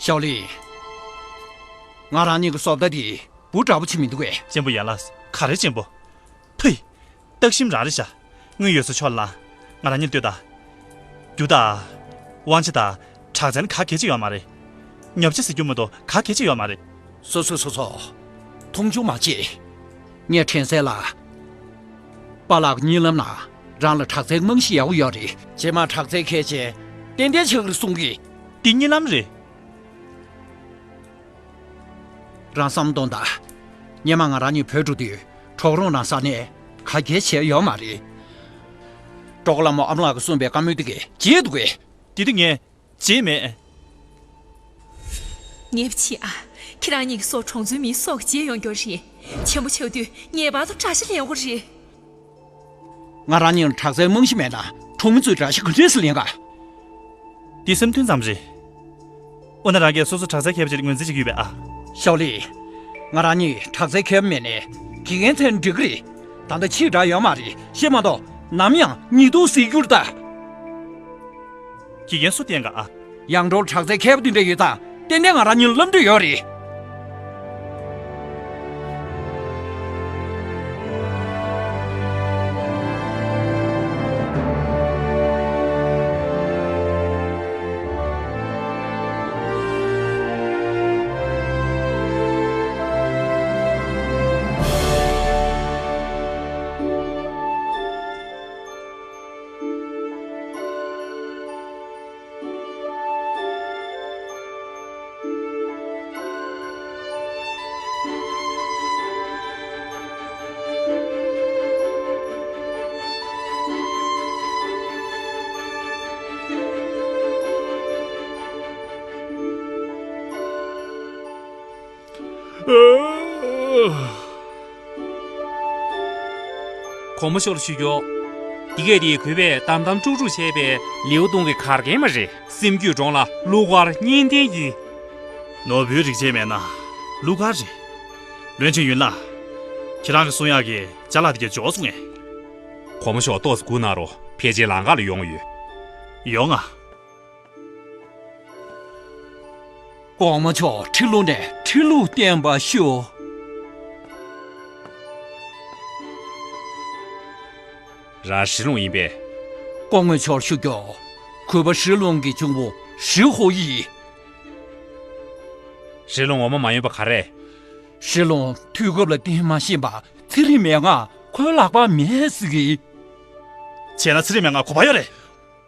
ཞའོ་ལི། ང་རང་གཉིས་ཀྱི་བཟོ་ལྟ་འདི་འབུ་འདྲ་པོ་ཅིག་མི་འདུག་གས། གཅེན་པོ་ཡན་ལགས། ག་རེ་གཅེན་པོ། ཕུས། སྟག་ཤིང་རང་རེད་ཤག། དངུལ་ཡོད་ས་ཕྱོགས་ལ། ང་རང་གཉིས་ལྟོས་དང་། རྒྱུ་དང་། དབང་ཆ་དང་། དྲག་རྩལ་ནི་ག་གེ་ཅིག་ཡོད་མ་རེད། ཉོ་ཆ་ཟེར་རྒྱུ་མ་གཏོགས་ག་གེ་ཅིག་ཡོད་མ་རེད། སོ་སོ་སོ་སོ། མཐོང་ཆུང་མ་བྱེད། ངས་དྲན་གསལ་ལ། པཱ་ལགས་གཉིད་ལམ་ན་རང་ལ་དྲག་རྩལ་རྨང་གཞི་ཡག་པོ་ཡོད་རེད། རྗེས་མ་དྲག་རྩལ་མཁས་བྱས་ཏན་ཏན་ཆགས་ཀྱི་རེད་གསུང་གི། འདི་གཉིད་ལམ་རེད། རང་བསམ་གཏོང་དང་། སྔོན་མ་ང་རང་གཉིས་བྲོས་འགྲོ་དུས་གྲོག་རོང་ནང་ས་གནས་ག་གེ་བྱས་ཡོད་མ་རེད། གྲོགས་བླ་མ་ཨ་མ་ལགས་ཀྱིས་གསུངས་པའི་བཀའ་མོལ་དེ་གས་བརྗེད་འདུག་གས། དེ་དུས་ངས་བརྗེད་མེད། ངས་བྱས་ཨ། ཁྱེད་རང་གཉིས་ཀྱི་སྲོག་གྲོང་ཚོའི་མིའི་སྲོག་གིས་བརྗེད་ཡོང་རྒྱུ་རེད། ཆེན་པོ་ཆགས་དུས་ངེས་པར་དུ་དགྲ་ཤ་ལེན་དགོས་རེད། ང་རང་གཉིས་ལ་དྲག་རྩལ་རྨང་གཞི་མེད་ན་གྲོང་མི་ཚོས་དགྲ་ཤ་ག་འདྲས་སེ་ལེན་ག། འདི་སེམས་མཐུན་ཙམ་རེད། འོ་ན་རང་གིས་སོ་སོ་དྲག་རྩལ་མཁས་པ་ཅིག་ངོས་འཛིན་བྱེད་ཀྱི་ཡོད་པས་ཨ། ཞའོ་ལི། ང་རང་གཉིས་དྲག་རྩལ་མཁས་པ་མེད་ནས་དགེ་རྒན་བཙལ་ན་འགྲིག་གི་རེད། ད་ལྟ་ཕྱིས་དྲག་ཡོད་མ་རེད། ཤེས་མ་གཏོགས་ནམ་ཡང་ཉེས་རྡུང་གཟིགས་རྒྱུ་རེད་ད། དགེ་རྒན་སུ་བསྟེན་ག་ཨ། ཡང་འགྲོ་དྲག་རྩལ་མཁས་པ་དེ་འདྲ་ཡོད་ཙང་ཏན་ཏན་ང་རང་གཉིས་ལ་བསླབ་འདོད་ཡོད་རེད། གོང་མ་མཆོག་ལ་ཞུ་རྒྱུ། འདི་གས་དེ་གུས་པས་དམ་དམ་དཀྲུག་དཀྲུག་བྱས་པའི་ལེའུ་སྟོང་གི་གར་མཁན་མ་རེད། སེམས་རྒྱུད་གྲོང་ལ་གླུ་གར་གཉིས་ལྡན་ཡིན། ནོར་བུའི་རིག་བྱེད་མེད་ན་གླུ་གར་རེད། བློན་ཆེན་ཡུན་ལགས། ཁྱེད་རང་གི་གསུང་ཡག་གི་ཅ་ལག་དེ་གས་འབྱོར་སོང་ངས། གོང་མ་མཆོག་ཏོག་ཙམ་སྒུག་གནང་རོགས། ཕལ་ཆེར་ལམ་ཁ་ལ་ཡོང་ཡོད། ཡོང་ང་། གོང་མ་མཆོག་ཁྲི་ལོ་ནས་ཁྲི་ལོ་བརྟན་པར་ཤོག། རང་ཧྲི་ལུང་ཡིན་པས། གོང་མ་མཆོག་ཞུ་རྒྱུ། གུས་པ་ཧྲི་ལུང་གི་གཅུང་པོ་ཧྲི་ཧོ་ཡིན། ཧྲི་ལུང་ངོ་མ་མ་ཡིན་པ་ག་རེ། ཧྲི་ལུང་དུས་སྐབས་ལ་བརྟེན་མ་ཤེས་པ་ཚེ་རིང་མན་ངག་ཁོའི་ལག་པ་མེད་ཟེར་གི། བྱས་ན་ཚེ་རིང་མན་ངག་གོ་བ་ཡོད་རེད།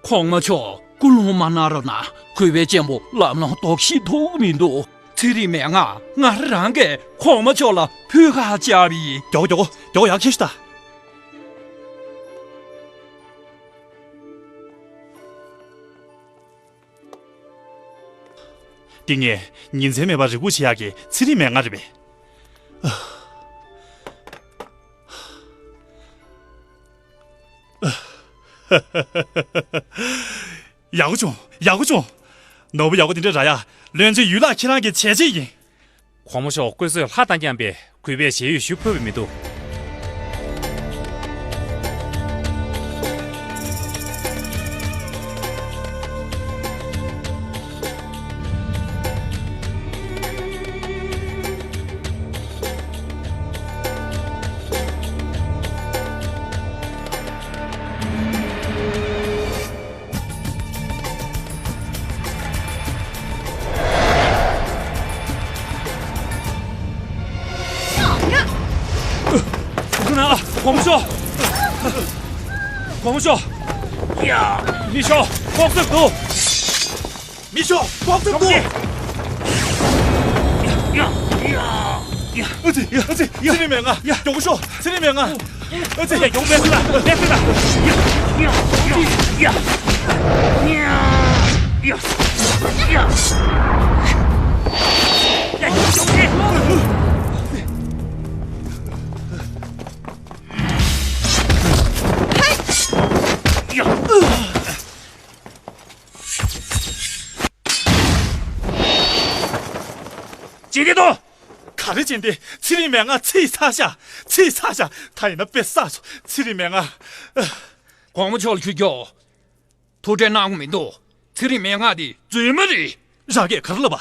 གོང་མ་མཆོག་སྐུལ་སློང་མ་གནང་རོགས་གནང་། གུས་པའི་གཅེན་པོ་ལམ་ལྷོང་དོགས་གཞི་ཐུག་མི་འདུག། ཚེ་རིང་མན་ངག་ང་རང་གིས་གོང་མ་མཆོག་ལ་ཕུལ་ཁ་བཅར་བ་ཡིན། མགྱོགས་མགྱོགས་མགྱོགས་ཡག་ཁྱེར་ཤོག་ད། འདི་ངས་ཉིན་མཚན་མེད་པར་རེ་སྒུག་བྱེད་ཡག་གི་ཚེ་རིང་མན་ངག་རེད་པས། ཡག་པོ་བྱུང་། ཡག་པོ་བྱུང་། ནོར་བུ་ཡག་པོ་དེ་འདྲ་རག་ཡ། བློན་ཆེན་ཡུལ་ལྷ་ཁྱེད་རང་གི་བྱས་རྗེས་ཡིན། གོང་མ་མཆོག་བཀོད་ཚོད་ལྷ་དང་མཉམ་པའི་གུས་པས་ཞལ་ཡོད་ཞུ་ཕོད་པ་མི་འདུག། གོང་མ་མཆོག། གོང་མ་མཆོག། ཡ། མི་ཤོག། ལྐོག་གསོད་འདུག། མི་ཤོག། ལྐོག་གསོད་འདུག། ཡ། ཡ། ཡ། ཨ་ཙི། ཨ་ཙི། ཚེ་རིང་མན་ངག། ཡ། མགྱོགས་པོ་ཤོག། ཚེ་རིང་མན་ངག། ཨ་ཙི། ཡ། མགྱོགས་པོ་སླེབས་སོང་ད། སླེབས་སོང་ད། ཡ། ཡ། ཡ། ཡ། ཡ། ཡ། ཡ། མགྱོགས་པོ་སླེབས། ཡ། ཇེ་བདེ་དོ། ག་རེ་ཇེ་བདེ། ཚེ་རིང་མན་ངག་ཚེ་ཡི་ཚ་ཤ། ཚེ་ཡི་ཚ་ཤ། ད་ཡིན་ན་དཔེ་བསགས་སོང་། ཚེ་རིང་མན་ངག། གོང་མ་མཆོག་ལ་ཞུ་རྒྱུ། ཐུགས་ཁྲལ་གནང་དགོས་མི་འདུག། ཚེ་རིང་མན་ངག་འདི་རྫུན་མ་རེད། རང་གིས་ག་རེ་ལབ་པ།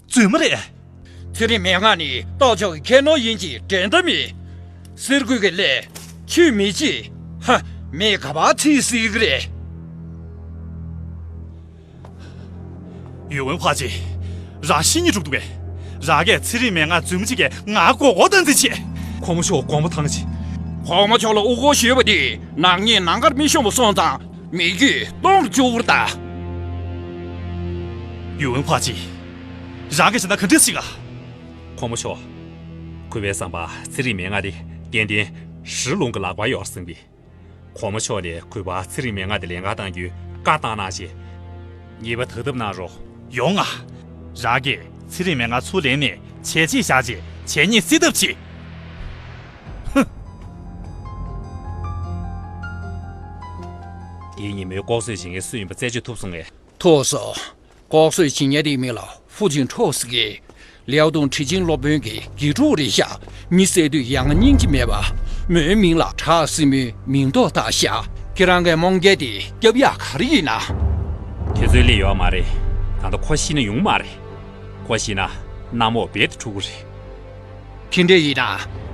རྫུན་མ་རེད། ཚེ་རིང་མན་ངག་ནི་ཏོག་ཅོག་གི་ཁྱད་ནོར་ཡིན་གྱི་འགྲན་ཟླ་མེད། གསེར་སྐུད་ཀྱི་ལས་ཆུད་མི་ཆེ། ཧ། མི་ག་པར་ཚིག་སྲིད་ཀྱི་རེད། ཡུས་ཝུན་ཕ་ཅི། རང་ཤི་ཉེས་འགྲོ་གི་འདུག་གས། རང་གིས་ཚེ་རིང་མན་ངག་རྫུན་མ་གཅིག་གིས་ང་མགོ་སྐོར་བཏང་རྩིས་བྱས། གོང་མ་མཆོག་དགོངས་པ་ཐང་ཆད། གོང་མ་མཆོག་ལ་དབུ་སྐོར་ཞུས་པ་དེ་ནག་ཉེས་ནམ་མཁར་མི་ཤོང་བ་སོང་ཙང་མི་རྒྱུད་སྟོང་དུ་འགྲོ་གི་རེད་ད། ཡུས་ཝུན་ཕ་ཅི། རང་གིས་བྱས་ན་ག་འདྲ་སྲིད་ག། གོང་མ་མཆོག། གུས་པའི་བསམ་པར་ཚེ་རིང་མན་ངག་དེ་ཏན་ཏན་ཧྲི་ལུང་གི་ལག་པར་ཡོད་ཟིན་པས། གོང་མ་མཆོག་ནས་གུས་པར་ཚེ་རིང་མན་ངག་དེ་ལེན་གར་གཏང་རྒྱུའི་བཀའ་བཏང་གནང་ཞེས། ཉེས་པ་དག་ཐབས་གནང་རོགས། ཡོང་ང་། རང་གིས་ཚེ་རིང་མན་ངག་ཚུར་ལེན་ནས་བྱས་རྗེས་བཞག་རྗེས་བྱས་ཉེས་སེལ་ཐབས་བྱེད། ཧུམ། དེའི་ཉིན་མོའི་ལྐོག་གསོད་བྱེད་མཁན་སུ་ཡིན་པ་རྩད་གཅོད་ཐུབ་སོང་ངས། ཐུབ་སོང་། ལྐོག་གསོད་བྱེད་མཁན་དེའི་མིང་ལ་ཧྥུ་ཅིན་ཁྲོ་ཟེར་གི། ལིའུ་ཏུང་ཁྲི་ཆིང་སློབ་དཔོན་གྱི་དགེ་ཕྲུག་རེད་ཤག། མི་བསད་དུས་ཡ་ང་སྙིང་རྗེ་མེད་པ། མོའི་མིང་ལ་བྲག་སྲིན་མོའི་མིང་ཐོ་བཏགས་ཤག། ཁྱེད་རང་གིས་རྨོངས་རྒྱལ་དེ་སྐྱོབ་ཡག་ག་རེ་ཡིན་ན། དུས་ཚོད་སླེབས་ཡོད་མ་རེད། ད་ལྟ་ཁོ་ཤི་ན་ཡོང་མ་རེད། ཁོ་ཤི་ན་གནམ་འོག་རྦད་དེ་འཁྲུག་གི་རེད། དེ་འདྲ་ཡིན་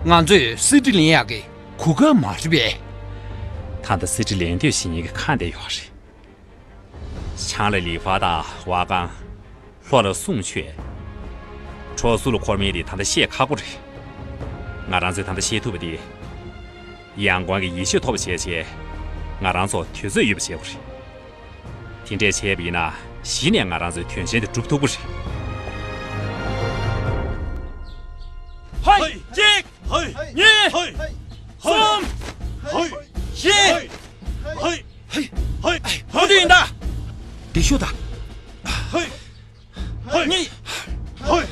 ན་ང་ཚོས་གསེར་ཁྲི་ལེན་ཡག་གི་གོ་སྐབས་མ་རེད་པས། ད་ལྟ་གསེར་ཁྲི་ལེན་འདོད་བྱེད་མཁན་གྱི་ཁ་བདེ་ཡོད་རེད། ཆང་ལ་ལི་ཧྥ་དང་ཝ་ཀང་། ལྷོ་ལ་སུང་ཆོས། ཁྲོ་སུ་ལ་འཁོར་མིན་དེ་ད་ལྟ་བཤད་ཁག་པོ་རེད། ང་རང་ཚོས་ད་ལྟ་བཤད་ཐུབ་པ་དེ། ཡང་གོང་གི་ཡིད་ཆེས་ཐོབ་པ་བྱས་བྱས། ང་རང་ཚོ་དུས་ཚོད་ཡོད་པ་བྱེད་དགོས་རེད། དེ་འདྲས་བྱས་པ་ཡིན་ན་གཞི་ནས་ང་རང་ཚོའི་དོན་ཆེན་དེ་འགྲུབ་ཐུབ་ཀྱི་རེད། ཧོ། གཅིག་ཧོ། གཉིས་ཧོ། གསུམ་ཧོ། བཞི་ཧོ། ཧོ། ཧོ། ཧོ། དེ་ཡིན་ད། དེ་ཤོད་ད། ཧོ། ཧོ། གཉིས། ཧོ།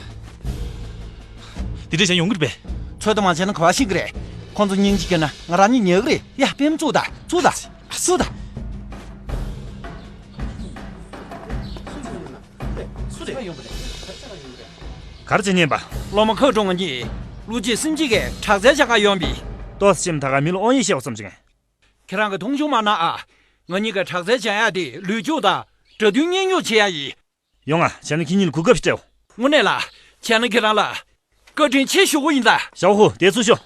དེ་འདྲས་བྱས་ཡོང་གི་རེད་པས། ཚོད་ལྟ་མ་བྱས་ན་ག་བ་ཤེས་ཀྱི་རེད། ཁོང་ཚོ་སྙིང་རྗེ་སྐྱེས་ན་ང་རང་ཉིད་ཉལ་གི་རེད། ཡ། པུས་མོ་བཙུགས་དང་། བཙུགས་དང་། བཙུགས་དང་། ག་རེ་བྱེད་ཉན་པ། སློབ་མ་ཁ་གྲོང་གཉིས་བློ་སྐྱེད་སེམས་སྐྱེད་ཀྱི་དྲག་རྩལ་སྦྱང་ག་ཡོང་བའི། ཏོག་ཙམ་ད་ག་མི་ལ་དབང་ཡོད་བཤད་པ་བསམ་བྱུང་། ཁྱེད་རང་གི་མཐོང་ཆུང་མ་གནང་ཨ། ང་གཉིས་ཀྱི་དྲག་རྩལ་སྦྱང་ཡག་དེ་ལུས་སྤྱོད་དང་སྒྲ་མདུན་སྙན་སྒྱུར་བྱེད་ཡག་ཡིན། ཡོང་ང་། བྱས་ན་ཁྱེད་གཉིས་ལ་གོ་སྐབས་ཤིག་སྤྲད་འོ། དངོས་གནས་ལ། བྱས་ན་ཁྱེད་རང་ལ་བཀའ་དྲིན་ཆེ་ཞུ་གི་ཡིན་ད། ཞའོ་ཧུ། དེ་ཚུར་ཤོག་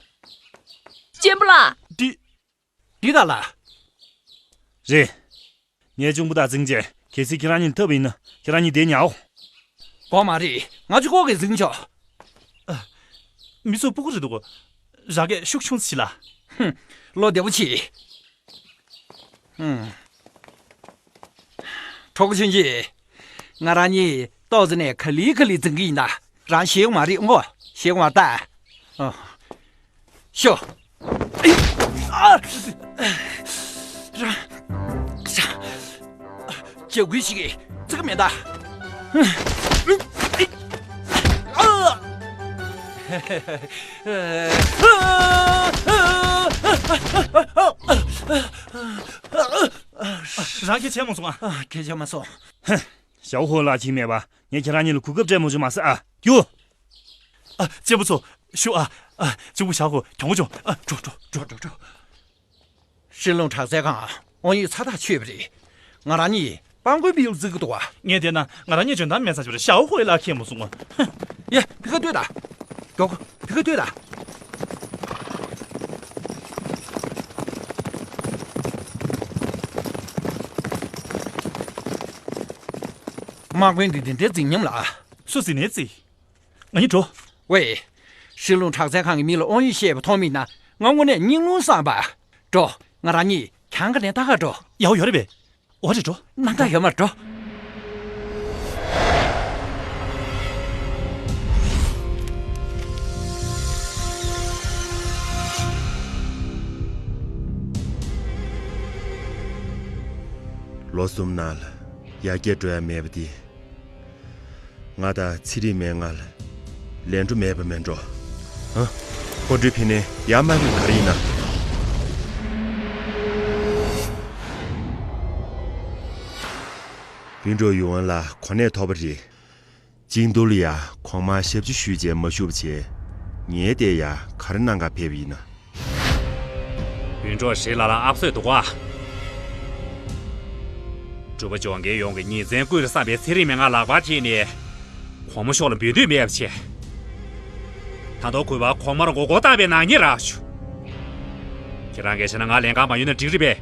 གཅེན་པོ་ལགས། འདི། འདི་ད་ལ། རེད། ངའི་གཅུང་པོ་དང་འཛིང་རྗེས་གལ་སྲིད་ཁྱེད་རང་གཉིས་ལ་འཐབ་པ་ཡིན་ན་ཁྱེད་རང་གཉིས་བསྡད་ཉལ་འོ། དགོས་མ་རེད། ང་ཚོ་ལྐོག་གིས་འཛིང་ཆོག་མི་ཚོ་སྤུ་གུ་རེད་འདུག་རང་སྐད་ཤུགས་ཆུང་ཙམ་བྱེད་ལ། ཧུམ། བློ་བདེ་པོ་བྱེད། ཧུམ། གྲོགས་པོ་ཆུང་ཆུང་། ང་རང་གཉིས་ཏོག་ཙམ་ནས་ག་ལེ་ག་ལེ་འཛིང་གི་ཡིན་ད། རང་ཞེད་དགོས་མ་རེད་ཨོ། ཞེད་དགོས་མ་ད། ཨོ། ཤོ། ཨ། རང་། ལྕགས་སྐུད་ཅིག་གིས་བརྩི་གི་མེད་ད། ཨ། རང་གིས་བྱས་མ་སོང་ཨ། ཨ། གལ་ཆེ་མ་སོང་། ཧ། ཞའོ་ཧོ་ལགས་ཅིག་མེད་པ། ངས་ཁྱེད་རང་གཉིས་ལ་གོ་སྐབས་སྤྲད་མ་བྱུང་མ་ཟད་ཨ། རྒྱུགས། ཨ། གཅེན་པོ་ཚོ། ཞུ་ཨ། ཨ། གཅུང་པོ་ཞའོ་ཧོ་གྱོང་པོ་བྱུང་ཨ། འགྲོ་འགྲོ་འགྲོ་འགྲོ་འགྲོ། ཧྲི་ལུང་དྲག་རྩལ་ཁང་དབང་ཡོད་ཚ་ཐག་ཆོད་པ་རེད། ང་རང་གཉིས་དཔང་རྒོད་པའི་ཡུལ་བརྩི་གི་འདུག་བ། ངས་བལྟས་ན་ང་རང་གཉིས་འཇོན་ཐང་མེད་ས་ཅིག་རེད། ཞའོ་ཧོ་ལགས་ཁྱེད་མ་སོང་ངོ་། ཡ། ཕི་ཁ་ལྟོས་དང་། མགྱོགས། ཕི་ཁ་ལྟོས་དང་། དམག་དཔོན་འདི་དེ་འདྲའི་རྫིག་ཉམས་ལ། སུ་རྫིག་ནས་རྫིག་ང་གཉིས་འགྲོ། ཝེ། ཧྲི་ལུང་དྲག་རྩལ་ཁང་གི་མི་ལ་དབང་ཡོད་བཤད་པ་མཐོང་མིན་ན་ང་དངོས་གནས་སྙིང་རླུང་སངས་པ། འགྲོ། ང་རང་གཉིས་གྱང་ཁ་ནས་ལྟ་ག་འགྲོ། ཡའོ་ཡོད་རེད་པས། འོ་རེད་འགྲོ། སྣང་དག་ཡོད་མ་རེད་འགྲོ། ལོ་གསུམ་ནང་ལ་ཡར་རྒྱས་འགྲོ་ཡ་མེད་པ་དེ། ང་དང་ཚེ་རིང་མའི་ང་ལ་ལན་འགྲོ་མེད་པ་མེད་འགྲོ། ཧ། ཁོ་འདྲའི་ཕི་ནས་ཡར་མ་རེད་ག་རེ་ཡིན་ན། བུན་ཀྲོག་ཡུ་ཝན་ལ་གོ་གནས་ཐོབ་པ་རེད། ཅིང་ཏུ་ལི་ཡ་གོང་མར་ཞབས་ཕྱི་ཞུས་རྗེས་མ་བཞུགས་པ་བྱས། ངས་བལྟས་ཡ་ག་རེ་གནང་ག་ཕེབས་ཡིན་ན། བུན་ཀྲོག་ཧྲེ་ལ་ལ་ཨབ་སོད་འདུག་ག་སྒྲུབ་པ་སྦྱོང་མཁན་ཡོངས་ཀྱི་ཉིན་མཚན་ཀུན་ལ་བསམ་པའི་ཚེ་རིང་མའི་ང་ལག་པར་ཁྱེར་ནས། གོང་མ་ཤོག་ལ་འབུལ་འདོད་མེད་པ་བྱས། ད་དུང་གུས་པ་གོང་མར་མགོ་སྐོར་བཏང་བའི་ནག་ཉེས་རག་ཞུ། ཁྱེད་རང་གིས་བྱས་ན་ང་ལེན་གང་མ་ཡོད་ན་འགྲིག་རེད་པས།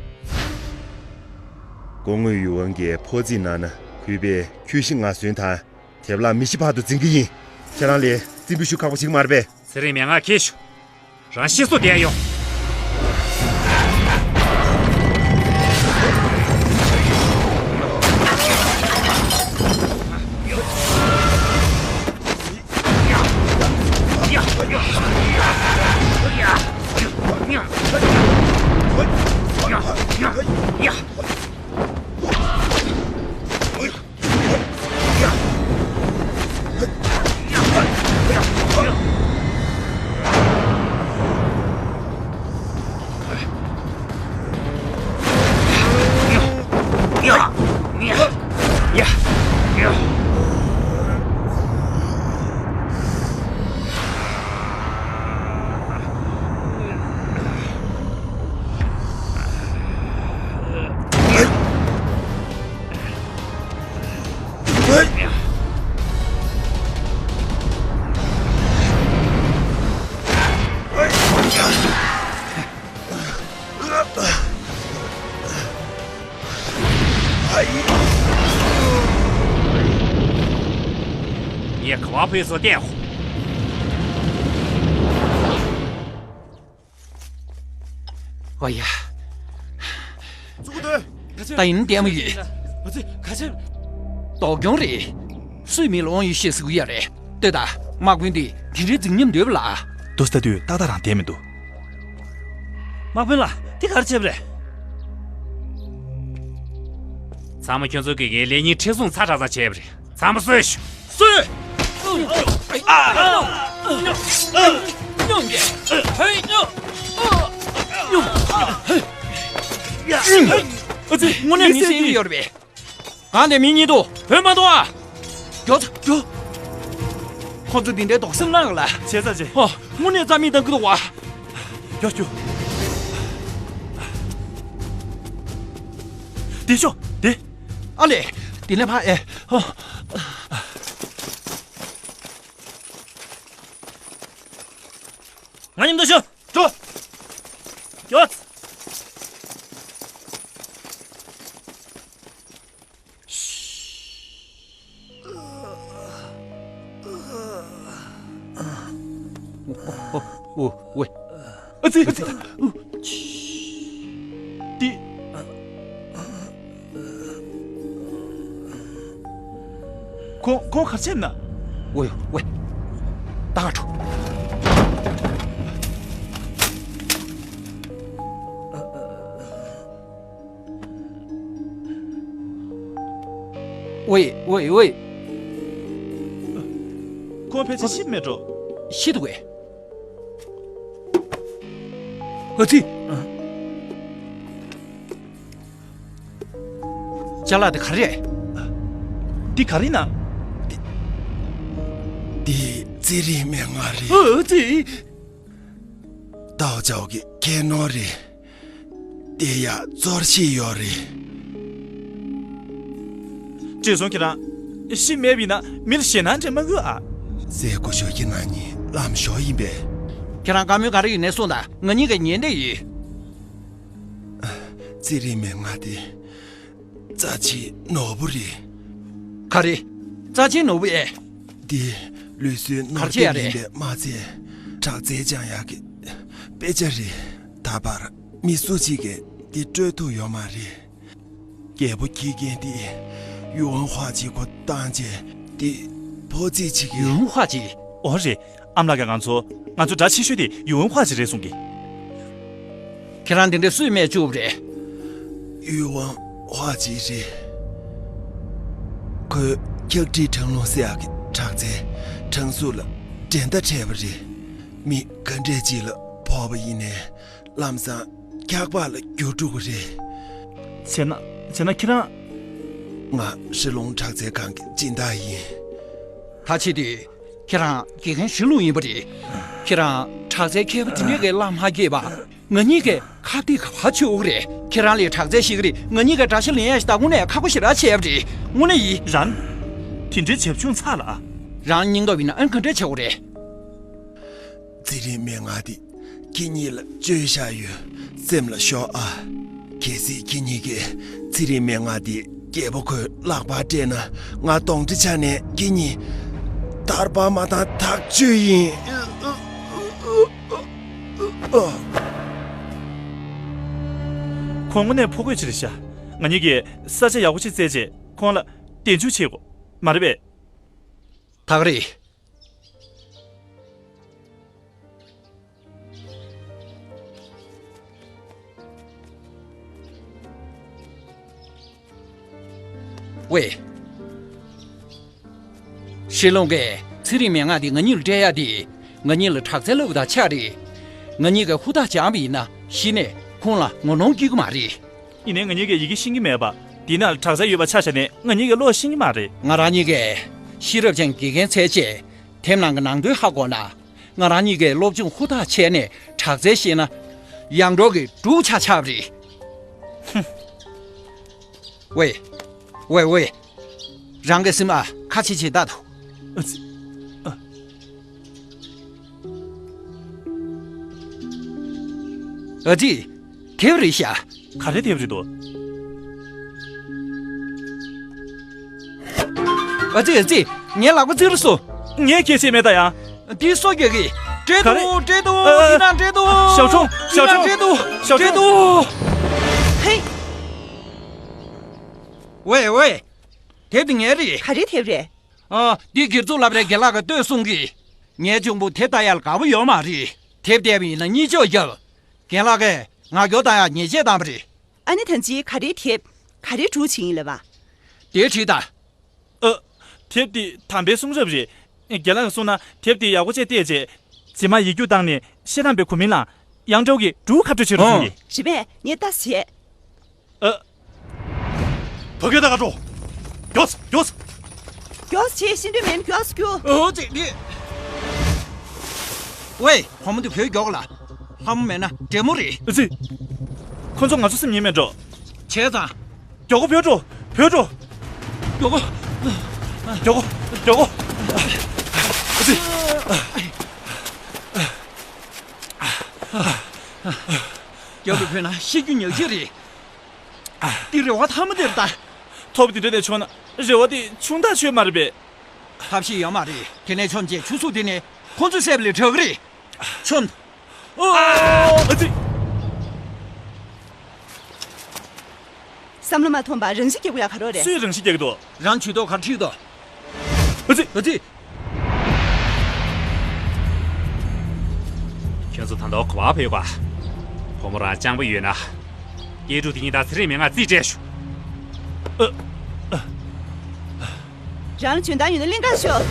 སྐུ་ངོ་ཡུ་ཝན་གྱིས་ཕོ་རྩིས་གནང་ན་གུས་པས་ཁྱོད་ཤི་ང་གསོན་དང་། དེབ་ལ་མི་ཤི་བར་དུ་འཛིང་གི་ཡིན། ཁྱེད་རང་ལ་རྩིས་འབུལ་ཞུ་ཁག་པོ་ཞིག་མ་རེད་པས། ཚེ་རིང་མའི་ང་ཁྱེར་ཤོག་རང་ཤི་སོ་བསྡད་ཡོང་། ངས་ག་བ་ཕེབས་སོ་བལྟས་ཧོ། ཨོ་ཡ། གཙུག་གི་སྡོད། ད་ཡིན་ལྟད་མོ་ཡོད། ཨ་ཙི། ཁ་ཆེ། ལྡོག་གྱོང་རེད། སུས་མི་ལ་དབང་ཡོད་བཤད་ཟེར་གི་ཡོད་རེད། ལྟོས་དང་། དམག་དཔོན་འདི་དེ་འདྲའི་རྫིག་ཉམས་འདོད་པ་ལ། དུ་ས་དུས་ཏག་ཏག་རང་བསྡད་མི་འདུག་དམག་དཔོན་ལགས། འདི་ག་རེ་བྱས་པ་རེད། ཚང་མ་ཁྱོད་ཚོ་གིས་ངའི་ལས་ཉིན་ཁྲི་སྲོང་ཚ་གྲང་ཚང་བྱས་པ་རེད། ཚང་མ་གསོད་ཤོག་གསོད། ཨ། ཨ་ཙི། དངོས་གནས་མི་སེམས་ཡོད་རེད་པས། གང་དེ་མི་གཉིས་འདུག་བོད་མ་གཏོགས་ཨ། མགྱོགས་ཙམ་མགྱོགས། ཁོ་ཚོ་འདི་འདྲའི་དོགས་སེམས་གནང་ལ། བྱས་ཙང་བྱས། ཨོ། དངོས་གནས་རྩ་མེད་བཏང་གི་འདུག་བ། མགྱོགས་མགྱོགས། འདི་ཤོག་འདི། ཨ་ལེ། འདི་ནས་ཕ་ཨེ། ཨོ། ང་མཉམ་དུ་ཤོག་འགྲོ། མགྱོགས། ཨོ། ཨོ། ཝེ། ཨ་ཙི། ཨ་ཙི། འདི། ཁོང་ཁོང་ག་རེ་བྱས་ན། ཝེ། ཝེ། ད་འགྲོ། ཝེ། ཝེ། ཝེ། ཁོང་ཕལ་ཆེར་ཤི་མེད་འགྲོ། ཤི་འདུག་གས། ཨ་ཙི། ཅ་ལག་དེ་ག་རེ་རེད། འདི་ག་རེ་ན། འདི་རྩེད་རིགས་སྨན་ང་རེད། ཨ་ཙི། ཏའོ་ཅའོ་གི་ཁྱད་ནོར་རེད། དེ་ཡ་གཙོར་བཞེས་ཡོད་རེད། བྱས་ཙང་ཁྱེད་རང་ཤི་མེད་པ་ཡིན་ན་མི་ལ་ཞེད་སྣང་སྤྲད་མ་དགོས་ཨ། ཟས་གོ་ཞོ་ཁྱེད་རང་གཉིས་ལམ་ཞོག་ཡིན་པས། ཁྱེད་རང་བཀའ་མོལ་ག་རེ་ཡོད་ནས་གསུངས་དང་། ང་གཉིས་ཀ་ཉན་བསྡད་ཡིན། རྩེད་རིགས་སྨན་ང་དེ་རྩ་ཆེའི་ནོར་བུ་རེད། ག་རེ། རྩ་ཆེའི་ནོར་བུ་ཨེ། འདི་ལུས་གསོའི་ནོར་ག་རེ་བྱས་ཡ་དེབ་རེད། ཡིན་པས་མ་ཚད། དྲག་རྩལ་སྦྱང་ཡག་གི་དཔེ་ཆ་རེད། ད་བར་མི་སུ་གཅིག་གིས་འདི་སྤྲོད་ཐུབ་ཡོད་མ་རེད། རྒྱལ་པོ་ཁྱི་རྒན་འདི་ཡུ་ཝང་ཧྭ་ཅི་ཁོ་བཏང་རྗེས་འདི་ཕོ་རྩིས་བྱེད་ཀྱི་ཡུ་ཝང་ཧྭ་ཅི། འོ་རེད། ཨ་མ་ལགས་ཀྱིས་ང་ཚོ་ང་ཚོ་འདྲ་ཆེ་ཤོས་དེ་ཡུ་ཝང་ཧྭ་ཅི་རེད་གསུང་གི། ཁྱེད་རང་འདི་འདྲའི་སུས་སྨྲས་བཅུག་པ་རེད། ཡུ་ཝང་ཧྭ་ཅི་རེད། ཁོས་འཁྱག་ཁྲིད་གྲང་རླུང་སེལ་ཡག་གི་དྲག་རྩལ་གྲང་ཟུག་ལ་འགྲན་ཟླ་བྲལ་བ་རེད། མི་ག་འདྲས་ཅིག་ལ་ཕོག་པ་ཡིན་ནའི་ལམ་སང་འཁྱག་པ་ལ་འགྱུར་འགྲོ་གི་རེད། བྱས་ན་བྱས་ན་ཁྱེད་རང་། ང་ཧྲི་ལུང་དྲག་རྩལ་ཁང་གི་སྦྱིན་བདག་ཡིན། ད་བྱེད་དུས། ཁྱེད་རང་དགེ་རྒན་ཧྲི་ལུང་ཡིན་པ་རེད། ཁྱེད་རང་དྲག་རྩལ་མཁས་པ་དེ་འདྲས་ཀྱི་བླ་མ་སྐྱེས་པ། ང་གཉིས་ཀས་ཁ་གཏད་ག་པར་ཆོད་ཀྱི་རེད། ཁྱེད་རང་ལས་དྲག་རྩལ་ཤེས་ཀྱི་རེད། ང་གཉིས་ཀས་དགྲ་ཤ་ལེན་ཡ་ཞིག་ད་དངོས་གནས་ཁག་པོ་ཞེ་དྲག་ཆགས་པ་རེད། དངོས་གནས་ཡིན། རང་། དེ་འདྲའི་བྱབ་ཆུང་ཚ་ལ། རང་སྙིང་སྟོབས་ཡིན་ན་ཨ་ནི་ག་འདྲས་བྱེད་དགོས་རེད། རྩེད་རིགས་སྨན་ང་དེ་ཁྱེད་གཉིས་ལ་བཅོལ་བཞག་ཡོད། སེམས་ལ་ཞོག་ཨ། གལ་སྲིད་ཁྱེད་གཉིས་ཀས་རྩེད་རིགས་སྨན་ང་དེ་རྒྱལ་པོ་ཁོའི་ལག་པར་སྤྲད་ན་ང་གདོན་འདྲེ་ཆ་ནས་ཁྱེད་གཉིས་ཐར་པ་མ་བཏང་ཐག་ཆོད་ཡིན། ཁོང་དངོས་གནས་ཕོ་རྒོད་ཅིག་རེད་ཤག་ང་གཉིས་ཀྱིས་ས་ཆ་ཡག་པོ་ཅིག་བཙལ་རྗེས་ཁོང་ལ་རྟེན་འབྱུང་བྱེད་དགོས་མ་རེད་པས། ད་ག་རེད། ཝེ། ཧྲི་ལུང་གིས་རྩེད་རིགས་སྨན་ང་དེ་ང་གཉིས་ལ་སྤྲད་ཡ་དེ། ང་གཉིས་ལ་དྲག་རྩལ་བསླབ་པ་དང་ཆ་རེད། ང་གཉིས་ཀྱིས་ཧུར་ཐག་སྦྱངས་པ་ཡིན་ན་གཞི་ནས་ཁོང་ལ་ངོ་གནོང་སྐྱེ་གི་མ་རེད། ཡིན་ནའི་ང་གཉིས་ཀྱིས་ཡི་གེ་ཤེས་ཀྱི་མེད་པ། འདི་ནང་ལ་དྲག་རྩལ་ཡོད་པ་ཆ་བཞག་ནས་ང་གཉིས་ཀྱིས་ཀློག་ཤེས་ཀྱི་མ་རེད། ང་རང་གཉིས་ཀས་ཤེས་རབ་ཅན་དགེ་རྒན་བཙལ་རྗེས་དེབ་ནང་གི་ནང་དོན་ཧ་གོ་ན། ང་རང་གཉིས་ཀས་སློབ་སྦྱོང་ཧུར་ཐག་བྱས་ནས་དྲག་རྩལ་ཤེས་ན། ཡང་འགྲོགས་ཀྱི་འབྲུག་ཆགས་ཆགས་པ་རེད། ཧུམ། ཝེ། ཝེ། ཝེ། རང་གི་སེམས་ཨ་ཁ་ཆེ་ཆེ་ལྟ་དང་། ཨ་ཙི། ཨ། ཨ་ཙི། དེབ་རེད་ཤག་ག་རེ་དེབ་རེད་དོ། ཨ་ཙི་ཨ་ཙི། ངའི་ལག་པ་བཙིར་སོང་། ངས་སྐད་ཆ་མེད་ད་ཡང་། འདི་སོ་རྒྱག་གི། འདྲེ་ག་རེ། འདུག་འདྲེ་འདུག་ཨ། འདི་ན་འདྲེ་འདུག་ཨ། ཞའོ་ཆུང་། ཞའོ་འདི་ན་ཆུང་། འདྲེ་འདུག་ཞའོ་འདྲེ་ཆུང་། འདུག་ཧེ། ཝེ་ཝེ། དེབ་འདི་ངའི་རེད། ག་རེ་དེབ་རེད། ཨ། འདི་སྒེར་ཚུགས་ལབ་རེད། རྒན་ལགས་ཀྱིས་ལྟོས་གསུང་གི། ངའི་གཅུང་པོ་དེབ་ལྟ་ཡག་ལ་དགའ་པོ་ཡོད་མ་རེད། དེབ་བལྟས་པ་ཡིན་ན་གཉིད་ཅོག་རྒྱབ། རྒན་ལགས་ཀྱིས་ང་སྐྱོ་བཏང་ཡག་ཉེས་ཆད་བཏང་བ་རེད། ཨ་ནི་ད་ཅི་ག་རེའི་དེབ། ག་རེ་སྒྲུག་བྱེད་ཡིན་ལབ་པ། དེ་བྲིས་དང་། ཨ། དེབ་འདི་དམ་པའི་གསུང་རབ་རེད། རྒན་ལགས་ཀྱིས་གསུངས་ན་དེབ་དེ་ཡག་པོ་བྱས་བལྟས་རྗེས། རྗེས་མ་ཡིག་རྒྱུགས་བཏང་ནས་ཤེས་རམས་པའི་གོ་མིང་ལ་དབྱངས་སྒྲོལ་གྱི་འབྲུག་ཁ་སྤྲོད་བྱེད་རོགས་གསུངས་ཡིན། རེད་པས། ངས་ལྟ་བྱེད། ཨ། ཕ་གི་ད་ག་འགྲོ། མགྱོགས་སེ་མགྱོགས་སེ། མགྱོགས་སེ་བྱེད། ཤེས་འདོད་མེད་ན་མགྱོགས་སེ་རྒྱུགས། ཨོ་ཙི་ནི། ཝེ། བུ་མོ་འདི་བོད་མགྱོགས་ལ། ལྷ་མོ་མེད་ན་འདྲེ་མོ་རེད། ཨ་ཙི། ཁོ་ཚོ་ང་ཚོ་སེམས་ཉིད་མེད་འགྲོ། བྱས་ཙང་། མགྱོགས་པོ་བོད་འགྲོ། བོད་འགྲོ། མགྱོགས་པོ། མགྱོགས་པོ། མགྱོགས་པོ། ཨ་ཙི། རྒྱབ་ལ་བུད་ན་ཤི་རྒྱུ་ཉག་གཅིག་རེད། འདི་རེ་བ་མཐའ་མ་དེར་ད། ཐོབ་དེ་འདྲ་ནས་བྱུང་ན་རེ་བ་དེ་ཆུང་ཐག་ཆོད་མ་རེད་པས། ཐབས་ཤེས་ཡོད་མ་རེད། དེ་ནས་མཆོངས་རྗེས་ཆུ་ཚོད་དེ་ནས་ཁོ་ཚོ་བསད་པ་ལས་དྲག་གི་རེད། མཆོངས། ཨ་ཙི། བསམ་བློ་མ་ཐོངས་པར་རང་ཤི་རྒྱག་དགོས་ཡ་ག་རེ་རེད། སུས་རང་ཤི་རྒྱག་གི་འདུག་རང་ཇུས་གཏོགས་ག་རེ་ཁྲིད་འདུག་ཨ་ཙི། ཨ་ཙི། ཁྱོད་ཚོ་ད་ལྟ་ག་པར་ཕེབས་པ། བུ་མོ་རང་སྤྱང་པོ་ཡོད་ན། སྐྱེ་དྲུག་དེ་གཉིས་དང་ཚེ་རིང་མན་ངག་རྩིས་སྤྲད་ཤོག་ཨ། ཨ། རང་ལ་འཇོན་ཐང་ཡོད་ན་གླིང་གར་ཤོག་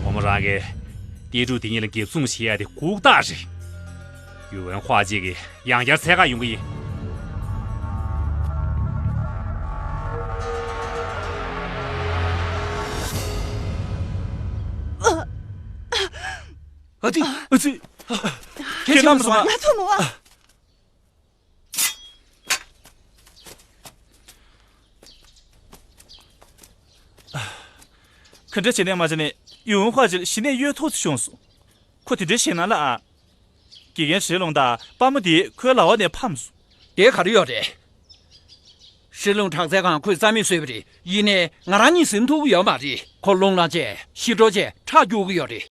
བུ་མོ་རང་གིས་གཏེར་ཕྲུག་དེ་གཉིས་ལ་འགེབས་སྲུང་བྱེད་ཡ་དེ་ལྐུགས་རྟགས་རེད། ཡུ་ཝེན་ཧྭ་ཅིག་གིས་ཡང་བསྐྱར་འཚོལ་ག་ཡོང་གི་ཡིན། ཨ་ཙི། ཨ་ཙི། ཁྱེད་རྣམ་པ་ཚོ། ང་ཐུག་མོ་བ། ག་འདྲ་བྱས་ནས་མ་བྱས་ནས་ཡུ་ཝེན་ཧྭ་ཅིག་གཞི་ནས་གཡོལ་ཐུབ་ཚུལ་བྱུང་སོང་། ཁོ་དེ་འདྲའི་ཞེད་སྣང་ལ་ཨ། དགེ་རྒན་ཧྲི་ལུང་དང་དཔའ་མོ་དེ་ཁོའི་ལག་པ་ནས་ཕམ་སོང་། དེ་ག་རེ་ཡོད་རེད། ཧྲི་ལུང་དྲག་རྩལ་ཁང་ཁོས་རྩ་མེད་བཟོས་པ་རེད། ཡིན་ནའི་ང་རང་གཉིས་ཟིན་ཐུབ་ཀྱི་ཡོད་མ་རེད། ཁོ་རླུང་ལངས་བྱས་ཤི་འགྲོ་བྱས་ཁྲག་སྐྱུག་གི་ཡོད་རེད།